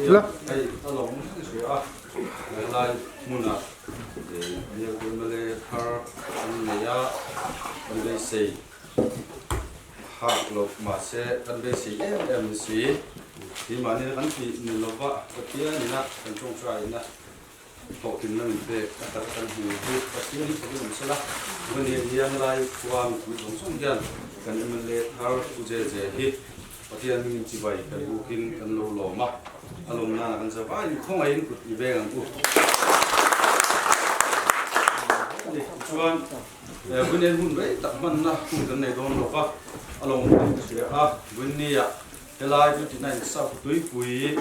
la. Hei a lawm ka hria a, helai hmunah bialtu mla thar an nei a, kan beisei phak loh mahse kan beisei em em ni si. Keimahni kan tih ni lova Pathianina kan tawngtaina hlawhtlinna min pek a tak kan hmu hi Pathian hi thakin awm sela. Vawniah hian helai khua mipui zawng zawng hian kan mla thar Pu JJ hi Pathian hmingin chibai kan bukin kan lo lawm a, a lawm nana kan zau a, khawngaih in kut i veng ang u. Ani chuan Vawniah hun rei tak hmanna hun kan nei dawn lo va, a lawm kan hria a, Vawniah helai 29 South Tuipui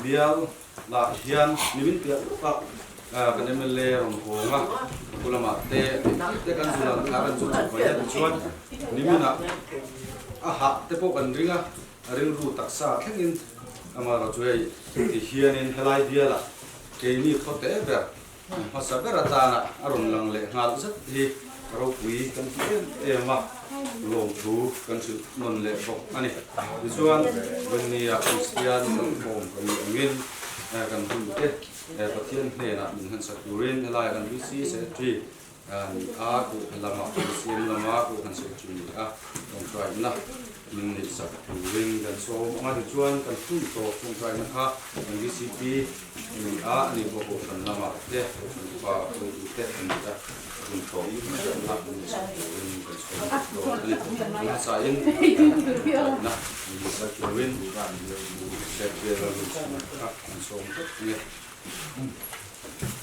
bial lah hian nimin piah lawkah kan mla rawn hawng a, pu lamah te te kan zul ang kha kan zul chho mai a tichuan niminah a hah te pawh kan ring a, a rilru taksa thlengin amaherawh chu hei ti hianin helai bialah keini khaw te ber hmasa ber atana a rawn lang leh nghal zet hi ropui kan ti em em a, lawmthu kan hrilh nawn leh bawk a ni. Tichuan, Vawnia Kristian kalkhawm kan nih angin kan hun te Pathian hnenah min hmansak turin helaiah kan VC Secretary ni a, Kuhkha lama BCM lama Kuhkhan Secretary ni a, tawngtaina min neihsak turin kan sawm ang a. Tichuan, kan hun tawp tawngtaina kha kan VCP ni a, ani pawh Kohhran lamah te, Kohhran upa hruaitu te an ni a, hun tawp tawngtaina min neihsak turin kan sawm bawk dawn a ni. Hmasain tawngtaina min neihsak turin Secretary Lalrinchhana kha kan sawm vek ang e.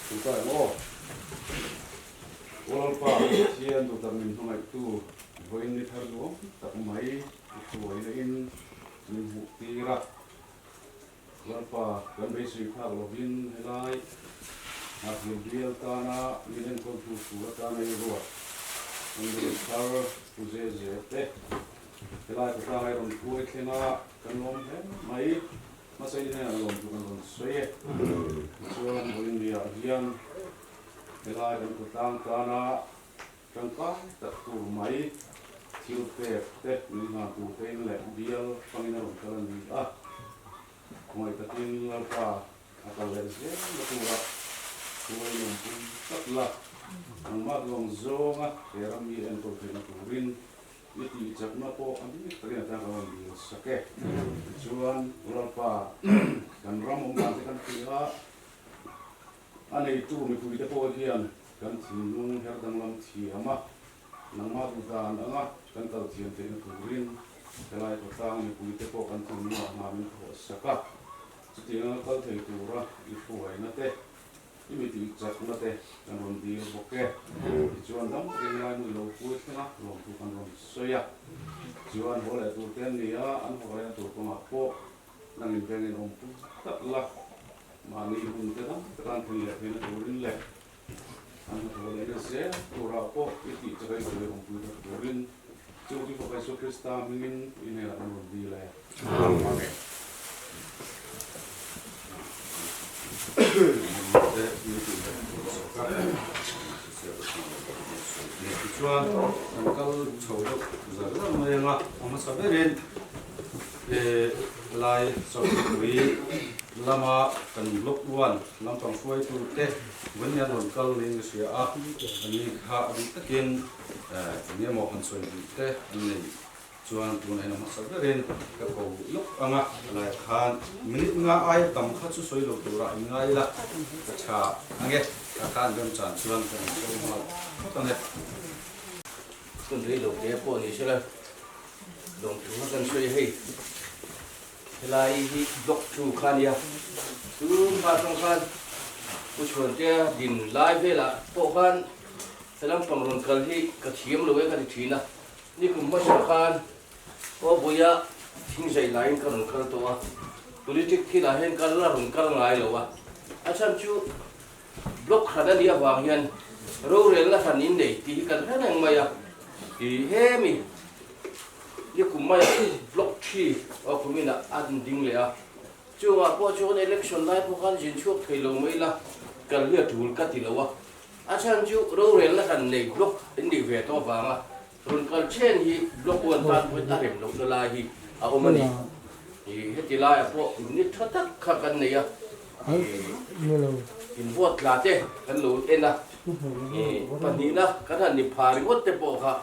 Tawngtai ang aw. Lalpa Pathian duhtak min hmangaihtu vawiin ni thar nuam tak mai i hruaina in min hmuh tir a. Lalpa kan beisei phak lovin helai Nghakhur bial tana min enkawltu tur atana i ruat kan rin thar pu ze ze te helai khawtlang ai rawn hruai thleng a kan lawm hle mai. Hmasa in hian a lawm chu kan rawn sawi e. Tichuan vawiin ni ah hian helai kan khawtlang tana tangkai tak tur mai thil pek te min hlan tur te in leh bial hmangin a rawn kal a ni a. Khawngaih takin Lalpa a kal leh zel na tura hruai lawmpui tak la, nangmah duang zawnga he ram hi enkawl theihna turin I tih chakna pawh a bik takin a tang ka rawn dil sak e. Tichuan, Lalpa, kan ram awm dan te kan hria a, a neitu mipuite pawh hian kan thinlung her danglam thiam a, nangmah duh dan anga kan kal thiam theihna turin helai khawtlang mipuite pawh kan thinlungah hna min thawh sak a, chutiang anga kal thei tura i hruaina te, I mi tih chakna te kan rawn dil bawk e. Tichuan dam takin lai hmun lo pui thleng a, lawmthu kan rawn sawi a. Chuan haw leh tur te an ni a, an haw lehna tur kawngah pawh nangin vengin awm pui tak la, mahni hun te dam taka an thleng leh theihna turin leh an hnathawh lehna zel turah pawh i tih chak a i sawi awm pui tak turin chu i Fapa Isua Krista hmingin i hnenah kan rawn dil e. Amen. Tichuan kan kal chho deuh zar zar mai ang a, a hmasa berin helai Chawlhpui lama kan block one lampang hruaitute vawiin an rawn kal niin ka hria a, ani kha a duh takin eng emaw han sawi duh te an nei. Chuan tuna en a hmasa berin ka ko lawk ang a, helai khan minute nga aia tam kha chu sawi lo turah in ngai ila ka tha ang e, ka khan remchan chuan ka rawn sawi nghal phawt ang e. Hun rei lo te pawh ni sela lawmthu kha kan sawi hei helai hi block 2 kha nia tun hma atang khan Pu Chhuantea din lai velah pawh khan helam pang rawn kal hi ka thiam lo e ka ti thin a. Nikum hmasa khan Kawbuia thingzai laiin ka rawn kal tawh a, politic thilah hian kal la rawn kal ngai lo a, a chhan chu block hran a nih avang hian rorelna hran in nei tih hi kan hre reng mai a, i hemi nikum maia block thi aw kuminah a ding leh a, chungah pawh chuan election lai pawh khan zin chhuak thei lo mai ila kal hi a tul ka ti lo a. A chhan chu rorelna hran nei block in nih ve tawh avanga rawn kal chen hi block one tan pawhin a rem lohna lai hi a awm a ni. I heti laiah pawh unit tha tak kha kan nei a, in vote tla te kan lo en a, i pahnihna kan han ni pha ringawt te pawh kha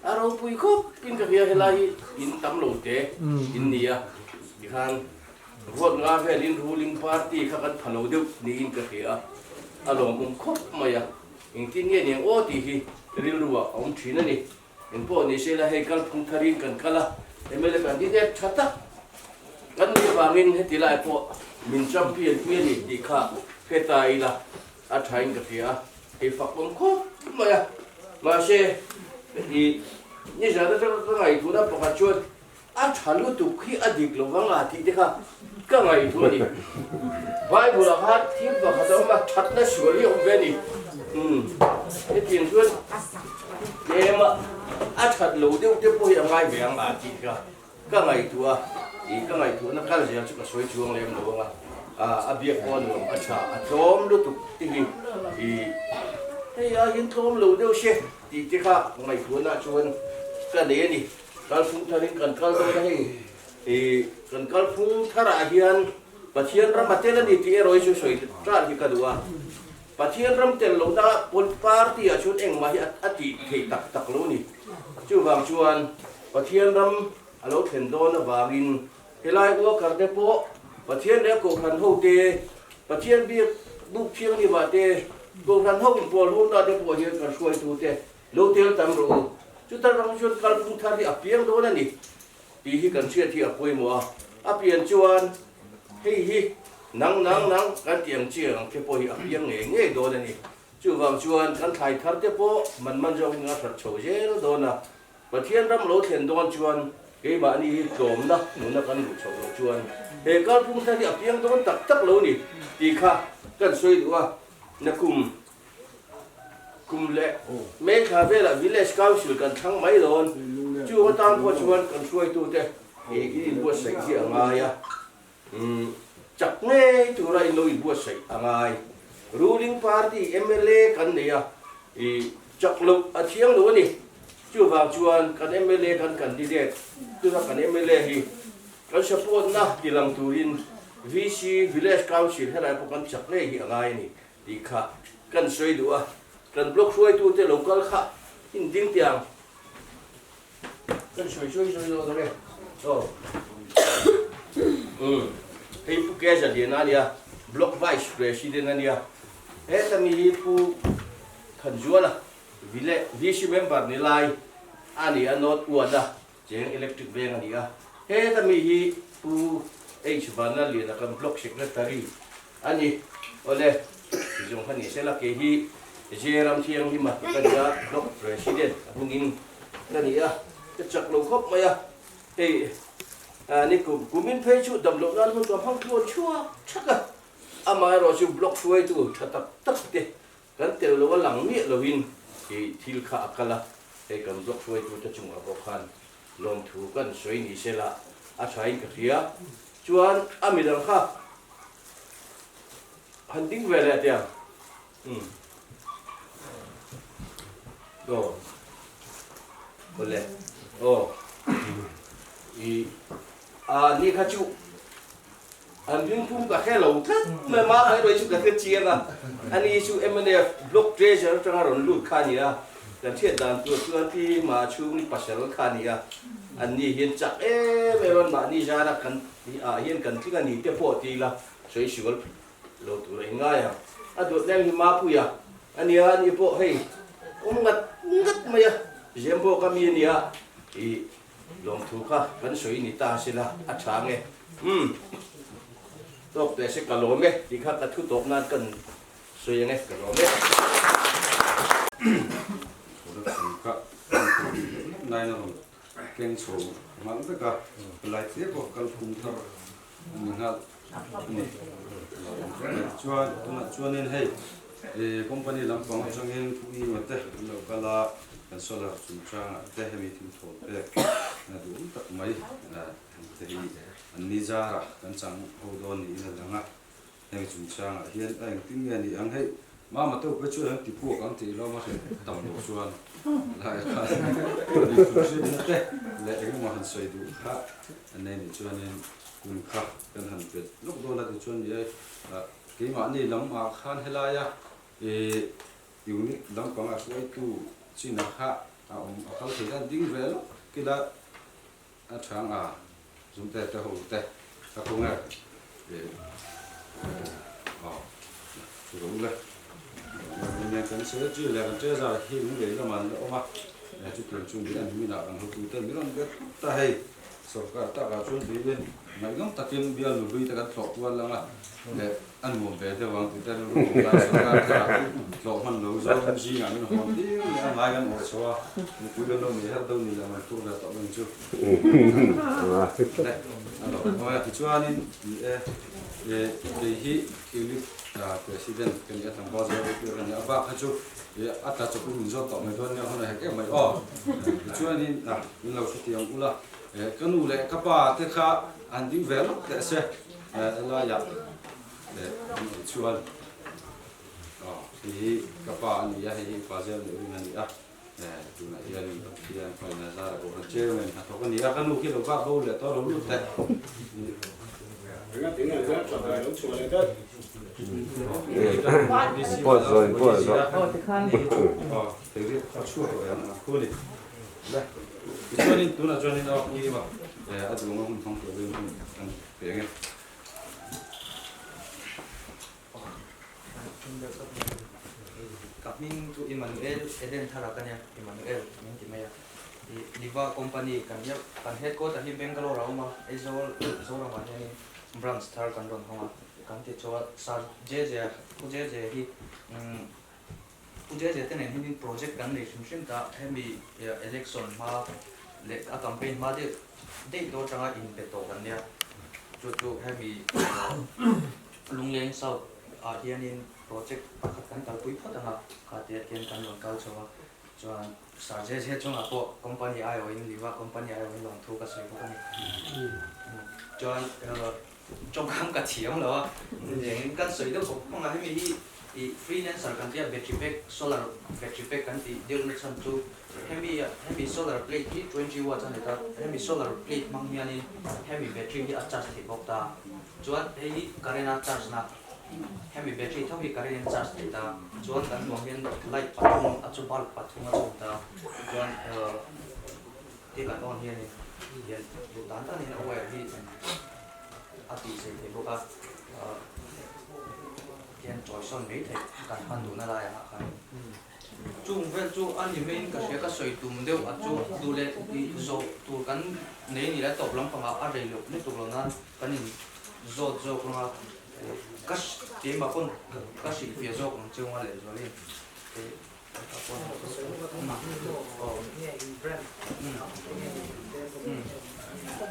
a ropui khawp in ka hria helai hi in tam lo te in ni a, tikhan vote nga velin ruling party kha kan pha lo deuh niin ka hria a, a lawmawm khawp mai a, engtin nge niang aw tih hi rilru ah a awm thin a ni. Engpawh ni se la hei kalphung tharin kan kal a, mla candidate tha tak kan nih avangin heti lai pawh min champion pui a ni tih kha hre ta ila a thain ka hria a, hei fak awm khawp mai a. Mahse, i nizan atanga ka ngaihtuahna pakhat chuan A tha lutuk hi a dik lo vang a tih te kha ka ngaihtuah a ni. Bible ah khan thil pakhat a awm a, thatna sual hi a awm ve a ni. Umm, hetiang chuan tlem a, a that lo deuh te pawh hi a ngai ve ang a tih kha ka ngaihtuah a. Ih, ka ngaihtuahna kal zel chu ka sawi chuang lem lo ang a. A biak pawh a nuam, a tha, a tlawm lutuk te hi ih, hei aiin tlawm lo deuh se tih te kha ngaihtuahna chuan ka nei a ni. Kalphung tharin kan kal dawn a hei. I kan kalphung tharah hian Pathian ram a tel a ni tih erawh hi chu sawi tan hi ka duh a. Pathian ram tel lohna pawh party ah chuan engmah hi a tih theih tak tak lo a ni. Chuvang chuan Pathian ram a lo thlen dawn avangin helai worker te pawh Pathian leh a kohhran ho te, Pathian biak buk thianghlimah te, kohhran ho inpawl hona te pawh hian kan hruaitu te Lo tel tam rawh u. Chuta ram chuan kalphung thar hi a piang dawn a ni tih hi kan hriat hi a pawimawh a. A pian chuan hei hi nang nang nang kan tih ang chi ang te pawh hi a piang ngei ngei dawn a ni. Chuvang chuan kan thlai thar te pawh man man zawkin a hrat chho zel dawn a. Pathian ram lo thlen dawn chuan keimahni hi tlawmna nuna kan luh chhoh loh chuan he kalphung thar hi a piang dawn tak tak lo ni tih kha kan sawi duh a. Nakum. Kum leh May thla velah Village Council kan thlang mai dawn. Chu atan pawh chuan kan hruaitute i inbuatsaih hi a ngai a. Chak ngei tura in lo inbuatsaih a ngai. Ruling Party mla kan nei a, i chak loh a thiang lo a ni. Chuvang chuan kan mla kan candidate tuna kan mla hi kan support na tilang turin VC Village Council helai pawh kan chak ngei hi a ngai a ni. Tih kha kan sawi duh a, kan blog hruaitute lo kal kha in ding tiang kan sawi sawi sawi dawn ange aw. Umm hei Pu Keza Liana a nia, blog vice president a nia, heta mi hi Pu Thanzuala VC member ni lai a ni a, North Ward a cheng electric veng a ni a, heta mi hi Pu H Vanlaliana kan blog secretary A ni, awle, zawng kha ni sela kei hi Jeram Thianghlim a ka ni a, Block President a hmingin ka ni a, ka chak lo khawp mai a, hei ni kum kumin phei chu dam loh nan hun ka hmang tluan chhuak chhak a, amaherawh chu Block hruaitu tha tak tak te kan tel lo a lang miah loin i thil kha a kal a, hei kan Block hruaitu te chungah pawh khan lawmthu kan sawi ni sela a thain ka hria, chuan a midang kha Han ding ve leh tiang. Umm. Aw. Awle. Aw. I a ni kha chu an hming phum ka hre lo tlat mai ma mai rei chu ka hre chiang a. Ani chu mnf block treasurer atanga rawn lut kha a ni a. Kan hriat dan tur chuan pi ma chhung pasal kha a ni a. An ni hian chak em em a mahni zara kan ah hian kan tling a ni te pawh ti ila sawi sual lo tur a inngai ang. A dawt leng hi Mapuia a nia, ani pawh hei awm ngat ngat mai a, Zembawk a mi a nia i lawmthu kha kan sawi ni ta sela a tha nge. Umm tawk teh se ka lawm e tih kha ka thu tawp nan kan sawi ang e, ka lawm e. Ka nai na rawn Keng chho nghal vek a, palai tle pawh kalphung thar a ni nghal a ni. Chuan tunah chuanin hei company lampang atangin Pu Ima te an lo kal a, kan solar chungchangah te hemi thil thawl pek a duhawm tak mai te hi an ni zara kan chang ho dawn niin a lang a. Heng chungchangah hian a engtin nge ni ang hei Mama te upe chuan an ti puak ang tih lawm a hrilh tam loh chuan lai khan mi thu hriatna te leh engemaw han sawi duh kha an nei nih chuanin. Hun kha kan han pet lawk dawn a tichuan ni e, keimahni lam ah khan helaia unit lampang a hruaitu chin ah kha a awm a kal thei khan ding ve lawk kila a thang a zumte te ho te ka kawng e aw chu rawh u le kan sawi chi leh kan treasurer hi lunglei lamah an la awm a chutiang chu ni a niminah kan hotute min rawn bet ta hei. Sorkar takah chuan tuiin ngaihnawm takin bialnu hlui te kan tlawh kual lang a, leh a nuam ve deuh ang tih te rilru awm lai sorkar thar ah tlawh hman lo zawng zingah min hawn tir leh a ngai kan awh chho a, mipui kan lo nei her deuh ni leh man phur ve tawh ang chu. Le a lo awm a, tichuanin ni e, kei hi Unit President ka ni a, tlangval zawk ropui ka ni a, bak kha chu a tla chawp in min zawt tawh mai dawn nia hun a hek em mai aw. Tichuanin Min lo hrethiam ula, ka nu leh ka pa te kha an ding ve lawk teh se helaiah an awm chuan hei hi ka pa a ni a, hei hi pa zel neuh in a ni a, tunah hianin Pathian faina zara Kohhran Chairman hnathawk a ni a, ka nu khi lo vak bo leh tawh lo lut teh. Tichuanin tunah chuanin a pui a, a duhna hun hmang turin hun kan pe ang e. Ka hming chu Emmanuel Eden Thara ka nia, Emmanuel min ti mai a. I Liva company kan nia, kan headquarter hi Bangalore a awm a, Aizawl Zoramah hianin branch thar kan rawn hawng a, kan ti chuan Sir JJ, Pu JJ hi Pu JJ te nen hianin project kan nei hrim hrim ta, hemi election hma leh a campaign hma deuh daih dawn atanga inpe tawh kan nia, chu chu hemi Lungleng South ah hianin project pakhat kan kalpui phawt ang a, kha tia khian kan rawn kal chho a, chuan Sir JJ chungah pawh company aiawhin Liva company aiawhin lawmthu ka sawi bawk a ni. Chuan Tawngkam ka thiam lo a, engin kan sawi deuh bawk bawk a, hemi hi ih freelancer kan tia battery pack solar battery pack kan tih deuh na chhan chu hemi hemi solar plate hi 20 watts a ni ta, hemi solar plate hmang hianin hemi battery hi a charge theih bawk ta, chuan hei hi current a charge na hemi battery tho hi current in charge theih ta, chuan kan hmuh ang hian light pathum a chu bulb pathum a chhun ta, chuan Ti kan on hianin hian duh dan danin a wire hi a tih sei thei bawk a, hian chawi sawn mai theih kan hman duhna laiah ah khan. Chung vel chu a ni maiin ka hria ka sawi tum deuh a chu duh leh tih zawh tur kan nei ni lai tawp lampangah a rei loh lutuk lo nan kan in zawt zawk anga ka keimah pawn ka hrilhfiah zawk ang cheu anga lehzualin.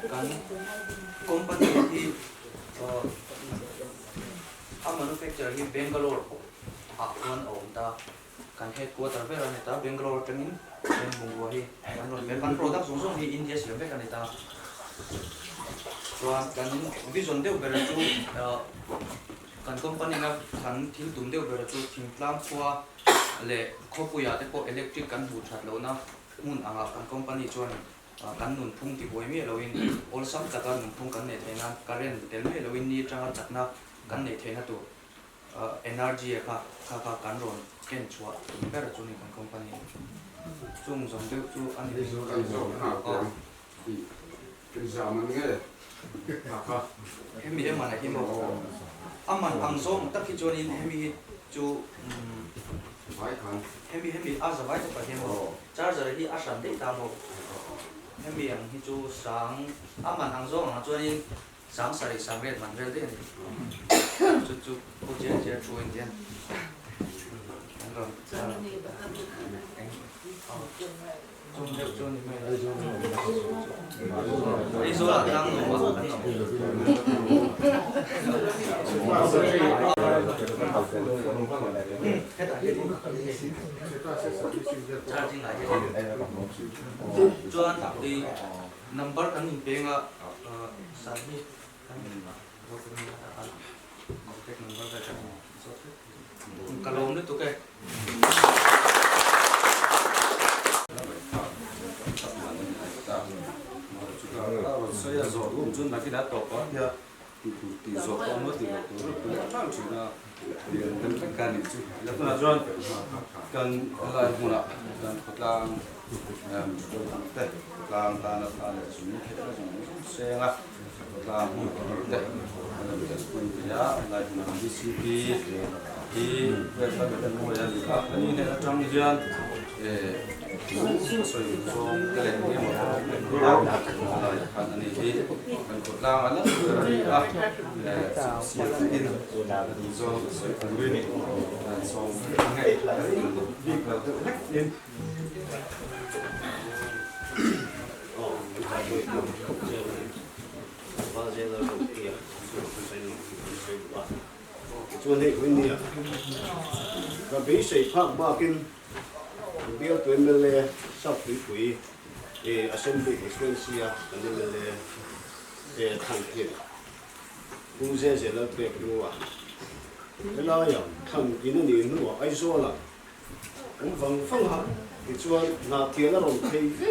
Kan company hi a manufacture hi Bangalore ah chuan a awm ta, kan headquarter ber a ni ta, Bangalore atangin heng bungrua hi kan rawn ber, kan product zawng zawng hi India siam vek a ni ta. Chuan kan vision deuh ber chu Kan company na kan thil tum deuh ber chu thingtlang khua leh khawpuiah te pawh electric kan hmuh that lohna hmun angah kan company chuan kan nunphung ti buai miah loin awlsam taka nunphung kan neih theih nan current tel miah loin ni atanga chakna kan neih theihna tur energy a kha kha kha kan rawn ken chhuah tum ber chu ni kan company chung zawng deuh chu a ni. Hemi a man a hi maw? A man ang zawng tak hi chuanin hemi hi chu hemi hemi a zavai tak ah hian maw charger hi a hran daih ta maw? Hemi ang hi chu sang a man ang zawng ang ah chuanin sang sarih sang vel man vel daih a ni. Chu chu Pu Chen Chen thu in hian an rawn Chung deuh chu ni mai. Aizawl ah tlang nuam a kan awm. Hetah hian charging ah hian chuan i number kan inpeng a san hi kan contact number vel kan zawt vek. Ka lawm lutuk e. zawh tawh maw tih loh tur a pui ṭang ṭhin a, lian deuh hlek kha a nih chu. Tunah chuan kan helai hmunah kan khawtlang te khawtlang tana thla leh chung theihna zawng zawng seng a, khawtlang hmun te kan rawn kalpui thei a, helai hmunah BCP hi Lalmuai a ni a, ani hnen atang hian sawi zawng te leh eng emaw helai khan ani hi kan khawtlang a lal ber a ni a, siam takin duh zawng sawi turin sawm nge bik lo deuh hlek in. Chuan hei hawi nia ka beisei phak bakin bialtu mla South Tuipui Assembly Constituency a kan mla thlan thin Pu Zeze Lalpek hnua helaia thlan in a nih hnuah Aizawlah Awm vang vang a, tichuan Hnahtial a rawn phei ve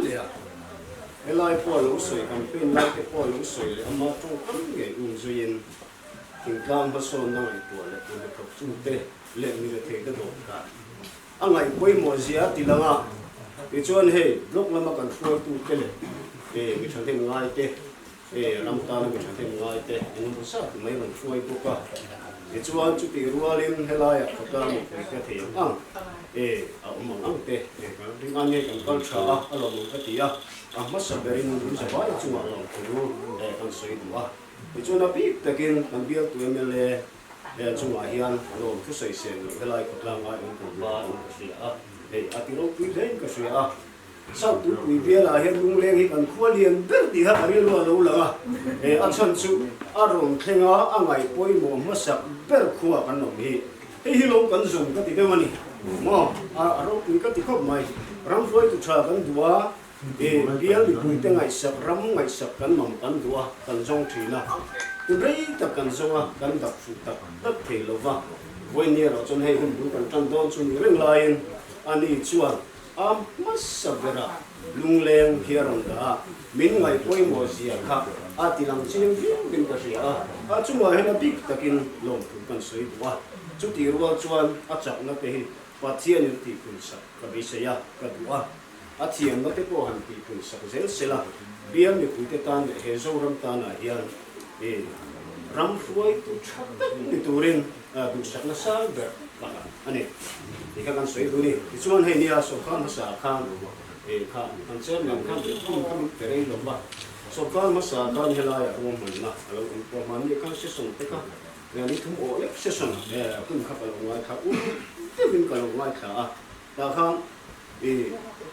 leh a, helai pawh a lo sawi, campaign lai te pawh a lo sawi leh ama tawngkam ngei um zuiin thingtlang hmasawnna ngaihtuah leh hnathawk chute leh mi rethei te dawt kha a ngaih pawimawh zia a ti lang a, tichuan hei block lama kan hruaitute leh mi thahnem ngai te Ram tana mi thahnem ngai te engemaw zat mai rawn hruai bawk a, tichuan chutih rualin helaiah khawtlang mipui te thei ang ang e a awm ang ang te kan ring a nge kan kal tha a, a lawmawm ka ti a, a hmasa berin in zavai chungah lawmthu kan sawi duh a, tichuan a bik takin kan bialtu mla chungah hian lawmthu sawi sen loh helai khawtlang ai awm tur hma in ka hria a, hei a ti ropui hlein ka hria a. South Tuipui bialah hian lungleng hi kan khua lian ber tih kha ka rilru a lo lang a, he a chhan chu a rawn thleng a, a ngaih pawimawh hmasak ber khua kan awm hi. Hei hi lo kan zawm ka ti deuh a ni maw? A ropui ka ti khawp mai. Ram hruaitu tha kan duh a, he bial mipuite ngaihsak, ram ngaihsak kan mam kan duh a, kan zawng thin a. Hun rei tak kan zawng a, kan dak fuh tak tak thei lo va. Vawiin erawh chuan hei hun bul kan tan dawn chu ni reng laiin ani chuan A hmasa berah lungleng hi a rawn dah a, min ngaih pawimawh zia kha a ti lang chiang viau in ka hria a, a chungah hian a bik takin lawmthu kan sawi duh a, chutih rual chuan a chakna te hi Pathianin a tihpun sak ka beisei a, ka duh a, a thiamna te pawh han tihpun sak zel sela, bial mipuite tan leh he Zoram tanah hian ram hruaitu tha tak ni turin duhsakna sang ber ka hlan a ni tih kha kan sawi duh a ni. Tichuan hei nia sawrkar hmasa khan kha kan chairman khan hun kha min pe rei lo va, sawrkar hmasa khan helaiah ruahmanna a lo awm tawh hmanni khan session te kha ni thum awh lek session hun kha ka lo ngaithla ur deuhin ka lo ngaithla a, tah khan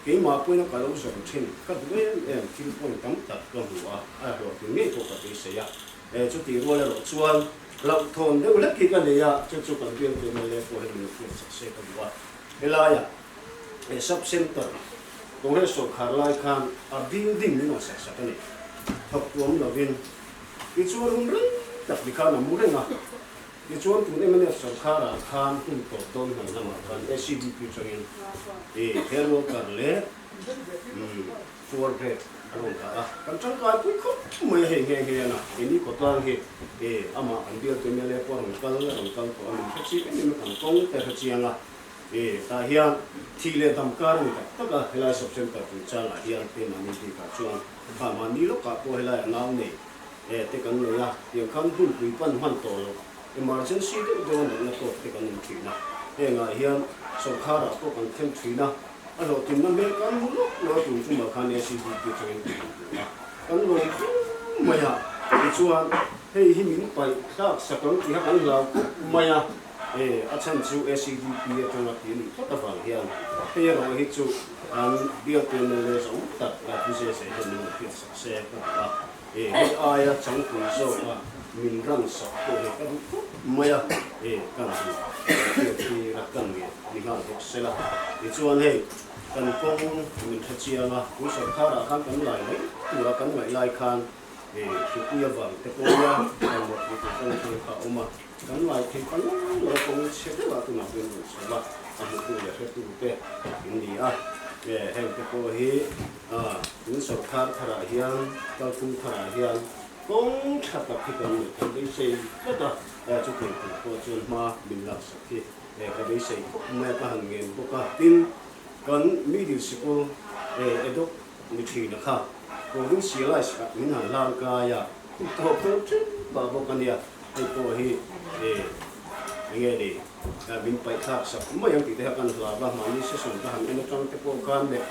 keimah pawhin ka lo zawm thin ka duh em em thil point tam tak ka hmu a, a hlawhtling ngei pawh ka beisei a. Chutih rual erawh chuan hlauhthawn deuh hlek hi ka nei a, chu chu kan bialtu mla pawh hian min hriat sak se ka duh a. Helaia sub centre Congress sawrkhar lai khan a building min rawn sak sak a ni. Thawk tuam lovin tichuan hun rei tak ni khan a mu reng a. Tichuan tun mnf sawrkharah khan hun tawp dawn hman lamah khan ACDP changin hair worker leh Four grade a rawn dah a, kan tangkai pui khawp mai a hei nghe nghe a na, keini khawtlang hi e amah kan bialtu mla pawh a rawn kal a rawn kal tawh a, min hre chiang em em a, kan kawng te hre chiang a, e tah hian thih leh dam kar a ni tak tak a, helai sub centre chungchangah hian keimahni bikah chuan kha mahni lawkah pawh helai a nau nei e te kan nei a, tiang khan hmunpui pan hman tawh loh emergency deuh deuh a natna tawk te kan awm thin a, hengah hian sawrkharah pawh kan thlen thin a. A hlawhtlinna hmel kan hmu lawk lo a tum chungah khan ACDP atangin kan han hmu a, kan lawm viau mai a, tichuan hei hi min paih thlak sak ang tih kha kan hlau khawp mai a, e a chhan chu ACDP atanga ti a nih phawt avang hian hei erawh hi chu kan bialtu mla zo tak a Pu Zeze hian min lo hriat sak se ka duh a, e hei aia changpui zawka min ran sak pawh hi ka duh khawp mai a, e kan han hriat tir a kan nge. Ni nghal bawk se la. Tichuan hei kan kawng min hre chiang a, tun sawrkharah khan kan lai mai tura kan ngaih lai khan hripui avang te pawia kan mawhpui tur kawng thang kha a awm a, kan lai thei ta ngang lo a, kawng chhe deuhah tunah pawhin rawn chho a, a hmutu leh hretu te in ni a, heng te pawh hi tun sawrkhar tharah hian kalphung tharah hian. Kawng tha tak hi kan neih kan beisei tlat a, chutiang tur pawh chuan hma min laksak hi ka beisei khawp mai a, ka han ngen bawk a. Tin, kan middle sikul edok ni thin a kha provincialize ah min han hlang kai a, tawp tawp tep pah bawk a nia, hei pawh hi enge ni min paih thlak sak mai ang tih te kha kan hlau a, mahni session ka han en atang te pawh khan leh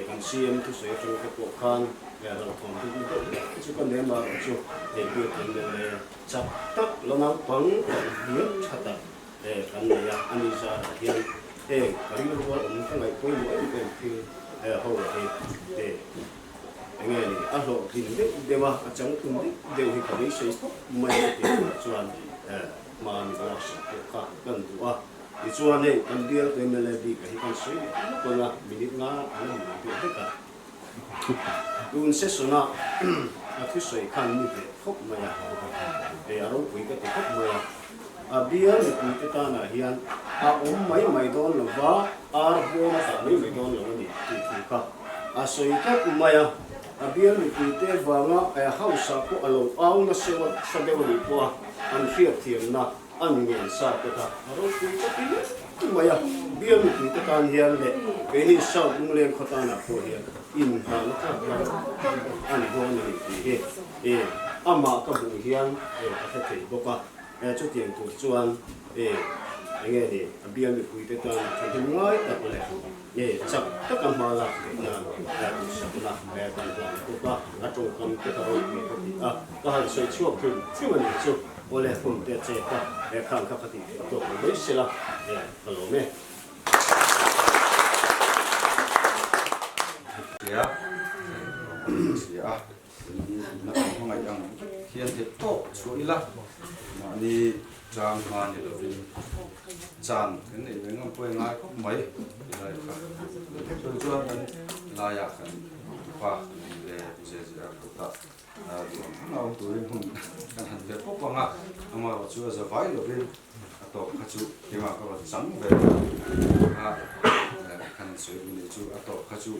kan CM thusawi atang te pawh khan Hlauhthawm deuh deuh hle chu ka nem a chu hei biak in mla chak tak la naupang tak hniam tha tak kan nei a, ani zarah hian heng ka rilrual awm ka ngaih pawimawh em em thil ho hi enge ni a hlawhtlin deuh deuh a, a changtlun deuh deuh hi ka beisei khawp mai a tih hunah chuan hma min laksak pawh kha kan duh a, tichuan hei kan bial mla bik ah hi kan sawi leh lawk ang a, minute nga a la ni deuh vek a. Tun session-a a thusawi khan mi hneh khawp mai a, hei a ropui ka ti khawp mai a. A bial mipuite tanah hian a awm mai mai dawn lo va, ar bawm a tah mai mai dawn lo a ni tih thu kha a sawi tlat mai a. A bial mipuite vanga hausa pawh a lo au nasa sa deuh a nih pawh a, an hriatthiamna an ngen sa te kha a ropui ka ti hle mai a, bial mipui te tan hian leh keini South Lungleng khaw tanah pawh hian inhahna tlak tak a ni dawn a ni tih hi e amah ka hmuh hian e ka hre thei bawk a, e chutiang tur chuan e enge ni a bial mipui te tan thahnem ngai tak leh e chak taka hma lak theih nan e duhsakna e kan hlan bawk a, a tawngkam te ka ropui ka ti a, ka han sawi chhuak hrim hrim a nih chu. Awle hun te che ka he khang kha ka tih theih tawk lo mai sela e ka lawm e. Tia tia a na kan hmangaih ang vek hian theih tawp chhuah ila mahni chang hma ni lovin chan kan neih ve ngam pawh i ngai khawp mai tilai kha chu chuan kan laiah kan pa kan in le zia zia a kut a. Duh ang ang a awm turin hun kan han pe pawp ang a, amaherawh chu a za vai lovin a tawp kha chu keimah ka rawn chang ve a, kan han sawi duh nih chu a tawp kha chu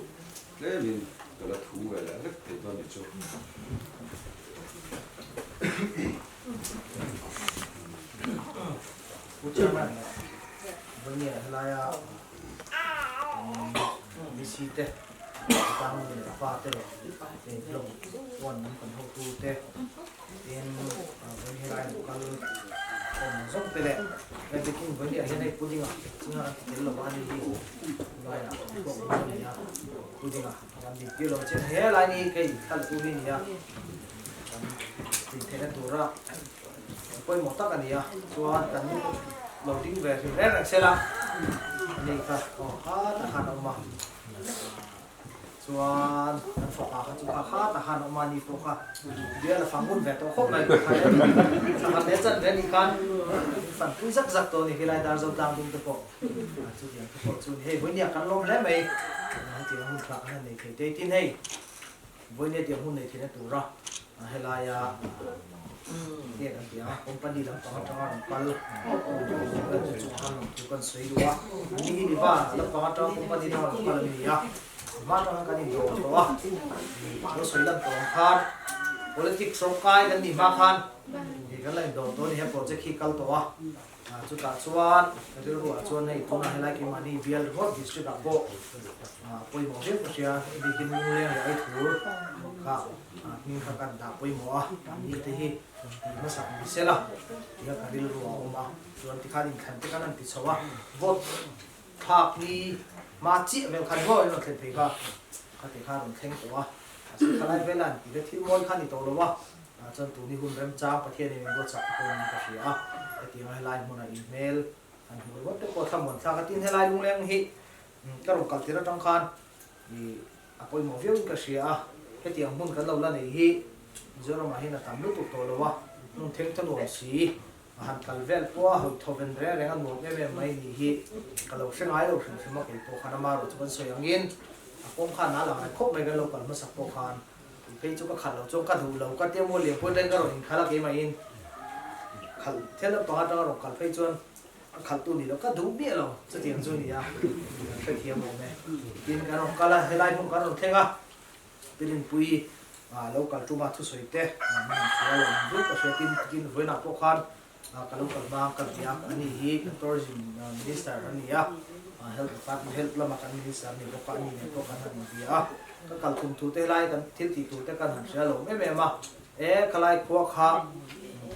tlemin ka la thu ve leh vek thei dawn nih chu. Pu Chairman, vawinia helaia DC te Tang leh pa te leh blog chuan lam kan hotu te tin vawiin helai an kal awm zawk te leh hei bikin vawiin ah hian hei pudding ah chinga an ti tel lo a ni hi laiah pawh awm a ni a pudding ah an dik tir lo chian helai ni kei thla tu hi ni a kan tih theihna tura pawimawh tak a ni a chuan kan lo ding ve hrim reng reng sela ani kha aw kha tak khan a awm a. Chuan kan fapa kha chu kha kha ta khan awm a ni pawh kha bial a fang ngun ve tawh khawp mai khan leh chan ve nih khan fan pui zak zak tawh a ni khilai dar zo tlang dum te pawh chutiang te pawh chu ni hei vawinia kan lawm hle mai hetiang hun thlak an han nei thei te tin hei Vawinia tiang hun nei theihna tura helaia nge kan ti ang a, company lampang atanga rawn kal kan chu chungah khan lawmthu kan sawi duh a, ni hi ni va lampang atanga company atanga rawn kal an ni a, hma atanga kan indawr tawh a, lo sawi lan tawh ang khan politics rawngkai kan nih hma khan kan la indawr tawh a ni, he project hi kal tawh a. Chutah chuan rilruah chuan hei tunah helai keimahni bial ringawt district ah pawh pawimawh viau ka hria, bikin Lungleng leh Aithur kha hming kha kan dah pawimawh a, ni te hi tih hmasak ni sela tia ka rilruah a awm a, chuan tikhan inthlan te khan an ti chho a, vote thlak ni hma chiah vel khan maw in rawn thlen phei kha, khati kha a rawn thleng tawh a, mahse khalai vela an tih te thil mawi kha a ni tawh lo a. Tah chuan tuni hun remchang Pathianin min buatsak te pawhin ka hria a, hetianga helai hmuna inhmel han hmuh ringawt te pawh thlamuan thlak a tin helai lungleng hi ka rawn kal tir atang khan ih a pawimawh viauin ka hria a, hetiang hmun kan lo la nei hi Mizoramah hian a tam lutuk tawh lo a, hmun theng tha nuam si a han kal vel pawh a hawi thaw ven reng reng a nuam em em mai nih hi ka lo hre ngai lo hrim hrim a kei pawh khan ama erawh chu kan sawi angin a kawng khan a lang reng khawp mai kan lo kal hmasak pawh khan. Phei chu ka khalh lo chuan ka duh lo ka tia maw lian pawh ṭain ka rawn inkhalh a keimah-in khalh thil lampang aṭanga rawn khalh phei chuan a khalh tu ni lo ka duh miah lo chutiang chu a ni a kan hrethiam awm e. Tin kan rawn kal a helai hmun kan rawn thleng a Pirinpui. Lo kal tuma thusawi te min han hria lo ang zuk ka hria tin tin vawiinah pawh khan ka lo kal hma ka bia a ni hi kan tourism minister a ni a health department health lama kan minister a ni bawk a ani nen pawh kan han inbia a ka kal tum thu te helai kan thil tih tur te kan han hria lo em em a e khalai khua kha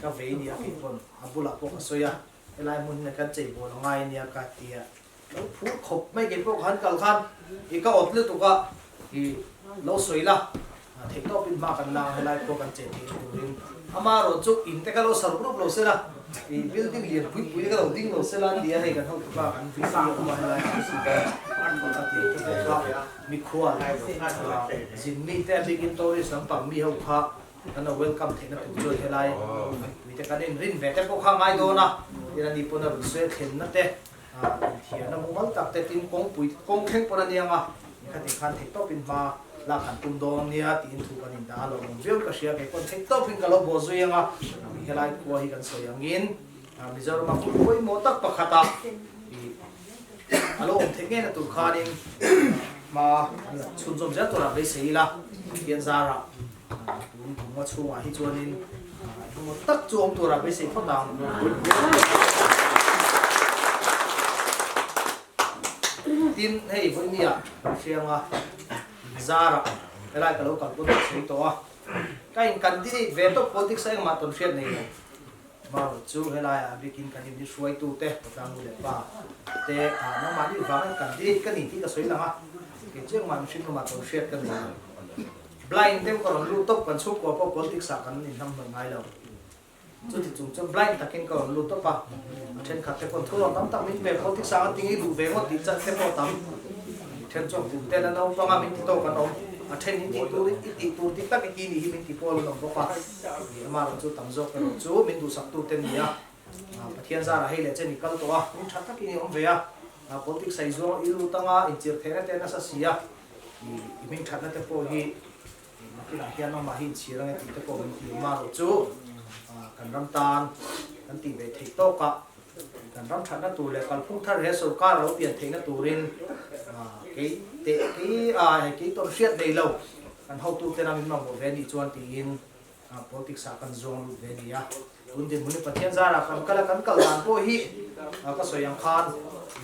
ka vei nia kei pawn a bulah pawh ka sawi a helai hmun hi kan cheibawl a ngai nia ka ti a. Lo phur khawp mai kei pawh khan kal khan i ka awt lutuk a i lo sawi la theih tawp in hma kan la ang helai pawh kan che thei turin ama erawh chu in te kha lo sar rup lo se la i building lian pui pui te kha lo ding lo se la tia hei kan hotu pa kan VC a awm a helai a tih te pawh kha mikhual zin mi te a bikin tourist lampang mi ho kha Kan lo welcome theihna tur chuan helai mipui te kan inrin ve te pawh kha a ngai dawn a, tin ani pawn a rawn sawi a thlenna te, inthiarna mumal tak te tin kawngpui kawng thleng pawn a ni ang a, nikhatin khan theih tawpin hma lak han tum dawn nia tiin thu kan indah a, lo awm viau ka hria kei pawn theih tawpin ka lo bawh zui ang a, helai khua hi kan sawi angin Mizorama hmun pawimawh tak pakhata ih a lo awm theih ngei na tur khanin hma an la chhunzawm zel turah beisei ila Pathian zarah. Tun kum a chhungah hi chuanin engemaw tak chu awm turah beisei phawt ang. Tin, hei vawinia Hrianga inzarah helai ka lo kalpui ka sawi tawh a, ka in candidate ve tawp politics a engmah tawn hriat nei lo. Marawh chu helaiah a bikin kan inri hruaitute, Patlang nu leh pa te nangmahni vangin candidate ka ni tih ka sawi lang a, kei chu engmah mihring lamah tawn hriat ka nei lo. Blind deuh ka rawn lut tawp, kan chhungkua pawh politics ah kan inhlam hnawih ngai lo. Chuti chung chuan blind takin ka rawn lut tawp a, a thenkhat te pawn thurawn tam tak min pe, politics ah an tingi duh ve ngawt tih chan te pawh tam. Then chuan kum ten a naupang a min ti tawk an awm, a then in tih tur i tih tur dik tak i ti nih hi min ti pawl an awm bawk a, ni amaherawh chu tam zawk erawh chu min duhsak tu te ni a, Pathian zarah hei leh chen i kal tawh a, min tha takin i awm ve a, politics ah i zuang i lut anga inchirh theihna te nasa si a. I hming thatna te pawh hi nakinah hian amah hi inchhir ange tih te pawh min ti awm a rawh chu kan ram tan kan tih ve theih tawk a, kan ram thatna tur leh kalphung thar he sorkar a lo pian theihna turin kei teh kei a hei kei tawn hriat nei lo kan hotu tena min mamawh ve anih chuan tiin politics ah kan zawng lut ve a ni a. Tun dinhmun hi Pathian zarah kan kal a, kan kal dan pawh hi ka sawi ang khan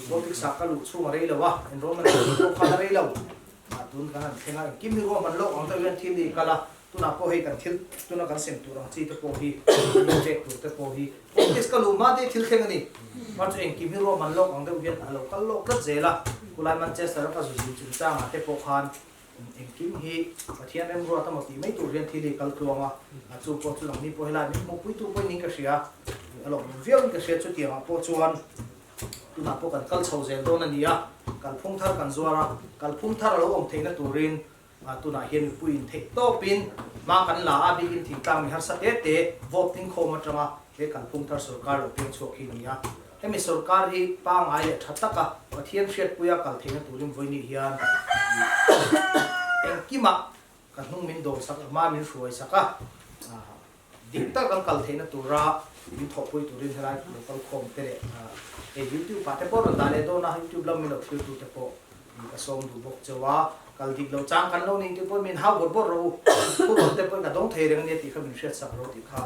politics ah ka luh chhung a rei lo a, enrollment ka luh pawh khan a rei lo. Tun kan han thleng a, engkim hi ruahman lawk ang deuh hian thil hi kal a, tunah pawh hei kan thil tuna kan sem tur ang chi te pawh hi kan pek tur te pawh hi politics ka luh hma te hi thil thleng a ni. Mar chu engkim hi ruahman lawk ang deuh hian a lo kal lawk tlat zel a, khulai Manchester a ka zu zin chungchangah te pawh khan Engkim hi Pathian remruat emaw tih mai tur hian thil hi kal tluang a, a chu pawh chu nangni pawh helai min hmuhpuitu pawhin in ka hria, a lawmawm viauin ka hria chutiangah pawh chuan tunah pawh kan kal chho zel dawn a ni a, kalphung thar kan zuar a, kalphung thar a lo awm theihna turin tunah hian mipuiin theih tawpin hma kan la a, bikin thingtlang mi harsa te te vote tlingkhawm atanga he kalphung thar sorkar lo piang chhuak hi a ni a. Hemi sorkar hi pangngai leh tha taka Pathian hriatpuia kal theihna turin vawinih hian engkimah ka hnung min dawm sak a, hma min hruai sak a, dik tak kan kal theihna tura min thawhpui turin helai local khawm te leh hei YouTube ah te pawh rawn dah leh dawn a, YouTube lam min lo thlir tu te pawh ka sawm duh bawk cheu a, kal dik lo chang kan lo nih tih pawhin min hau bawrh bawrh rawh u, thurawn te pawhin ka dawng thei reng ania tih kha min hriat sak rawh tih kha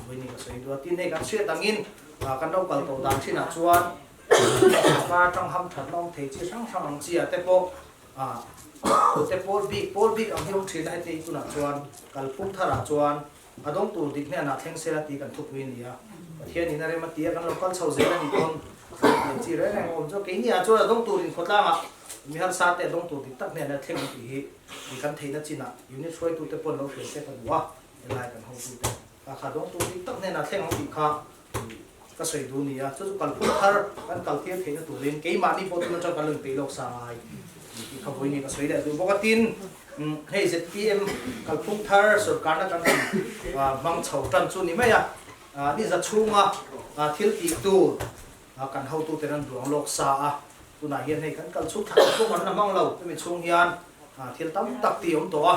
Vawiin ka sawi duh a, tin hei kan hriat angin kan lo kal tawh dan thinah chuan sorkar atang ham thatna awm thei chi hrang hrang ang chi ah te pawh te pawl bik pawl bik ang hi awm thin a, heti tunah chuan kalphung tharah chuan a dawng tur dik hnenah thleng sela tih kan thupui a ni a, Pathianin a rem a ti a, kan lo kal chho zel a nih pawn tih chi reng reng a awm chuan keini ah chuan a dawng tur inkhawtlangah mi harsa te a dawng tur dik tak hnenah thleng ang tih hi kan theihna chinah unit hruaitute pawn lo hriat se ka duh a, helai kan hotute. A kha dawng tur dik tak hnenah thleng ang tih kha ka sawi duh nia. Chu chu kalphung thar kan kaltir theihna turin keimahni pawh tun atang kan lo inpeih lawk sa ngai tih kha vawiin ka sawi leh duh bawk a. Tin, hei zpm kalphung thar sorkarna kan han hmang chho tan chu ni mai a, ni za chhunga thil tih tur kan hotuten an duang lawk sa a. Tunah hian hei kan kal chhung thla pawh kan la hmang lo, chumi chhung hian thil tam tak tih a awm tawh a,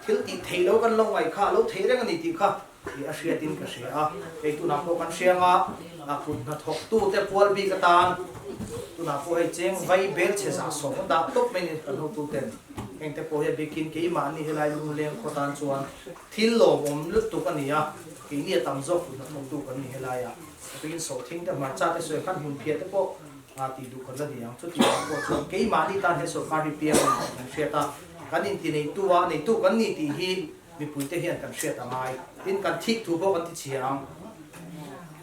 thil tih theih lo kan lo ngaih kha a lo theih reng a ni tih kha a hriatin ka hria a, hei tunah pawh kan hria anga kut hnathawktute pual bik atan tunah pawh hei cheng vai bel chhe zah sawm a dah tawp mai ni kan hotuten. Heng te pawh hi a bikin keimahni helai lungleng khaw tan chuan thil lawmawm lutuk a ni a, keini a tam zawk tun hnathawktu kan ni helaiah. A bikin sawhthing te, hmarcha te sawi khan hmunphiah te pawh tih duh kan la ni ang. Chutiang ang pawh chuan keimahni tan he sorkar hi piang a ni tih kan hriat a, kan intineitu a, neitu kan ni tih hi mipuite hian kan hriat a ngai. Tin, kan thik thu pawh kan ti chhia ang.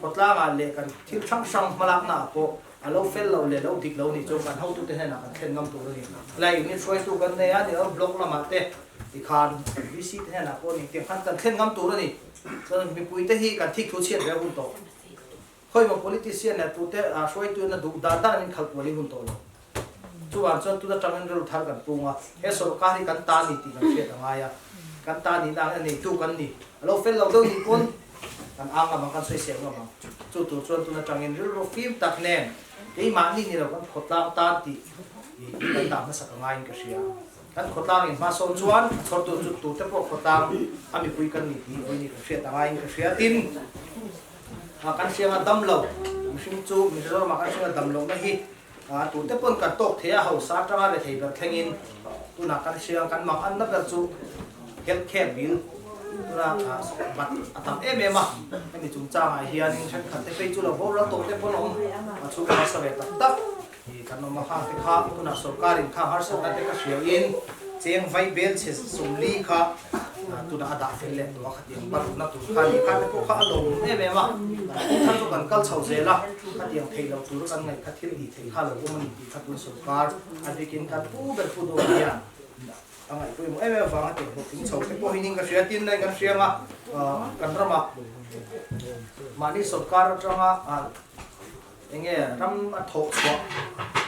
Khawtlangah leh kan thil hrang hrang hmalaknaah pawh A lo fel lo leh lo dik lo nih chuan kan hotute hnenah kan thlen ngam tur a ni. Helai unit hruaitu kan nei a, ni lo block lamah te tikhan VC te hnenah pawh ni tiang khan kan thlen ngam tur a ni. Chuan mipuite hi kan thik thu chhiat ve hun tawh. Khawimaw politician leh tute hruaitu in a duh dan dan in khalh kual i hun tawh lo. Chuvang chuan tun atangin rilru thar kan pung a, he sorkar hi kan ta ni tih kan hriat a ngai a, kan ta nihna ang a neitu kan ni. A lo fel lo deuh nih pawn kan ang ngam ang, kan sawisel ngam ang. Chu tur chuan tun atangin rilru fim tak nen keimahni ni lo kan khawtlang tan tih hi kan dah hmasak a ngaiin ka hria. Kan khawtlang in hmasawn chuan a chhawrtu chu tute pawh khawtlang a mipui kan ni tih vawiin hi kan hriat a ngaiin ka hria. Tin, kan hrianga dam lo mihring chu Mizoramah kan hrianga dam lohna hi A tute pawn kan tawk thei a, hausa atanga rethei ber thlengin tunah kan hria ang, kan mak anna ber chu health care bill tuna bat a tam em em a, hemi chungchangah hianin thenkhat te phei chu lo boral tawh te pawn a awm, a chhung harsa ve tak tak hi kan awm a, khang te kha tunah sorkarin khang harsatna te ka hriain cheng vai bel chhe sawmli kha Tunah a dah fel leh tawh a, khatiang barukna tur kha ni kha te pawh kha a lawmawm em em a, kan kawng thar chu kan kal chho zel a, khatiang theih loh tur kan ngaih kha thil tih theih kha lo awm a ni tih kha tun sorkar a bikin kan pu ber pu dawn hian a ngaihpawimawh em em avanga tiang hlawhtling chho te pawh hi ning ka hria tin nai kan hriang a, kan ramah mahni sorkar atanga Enge ram a thawh chhuah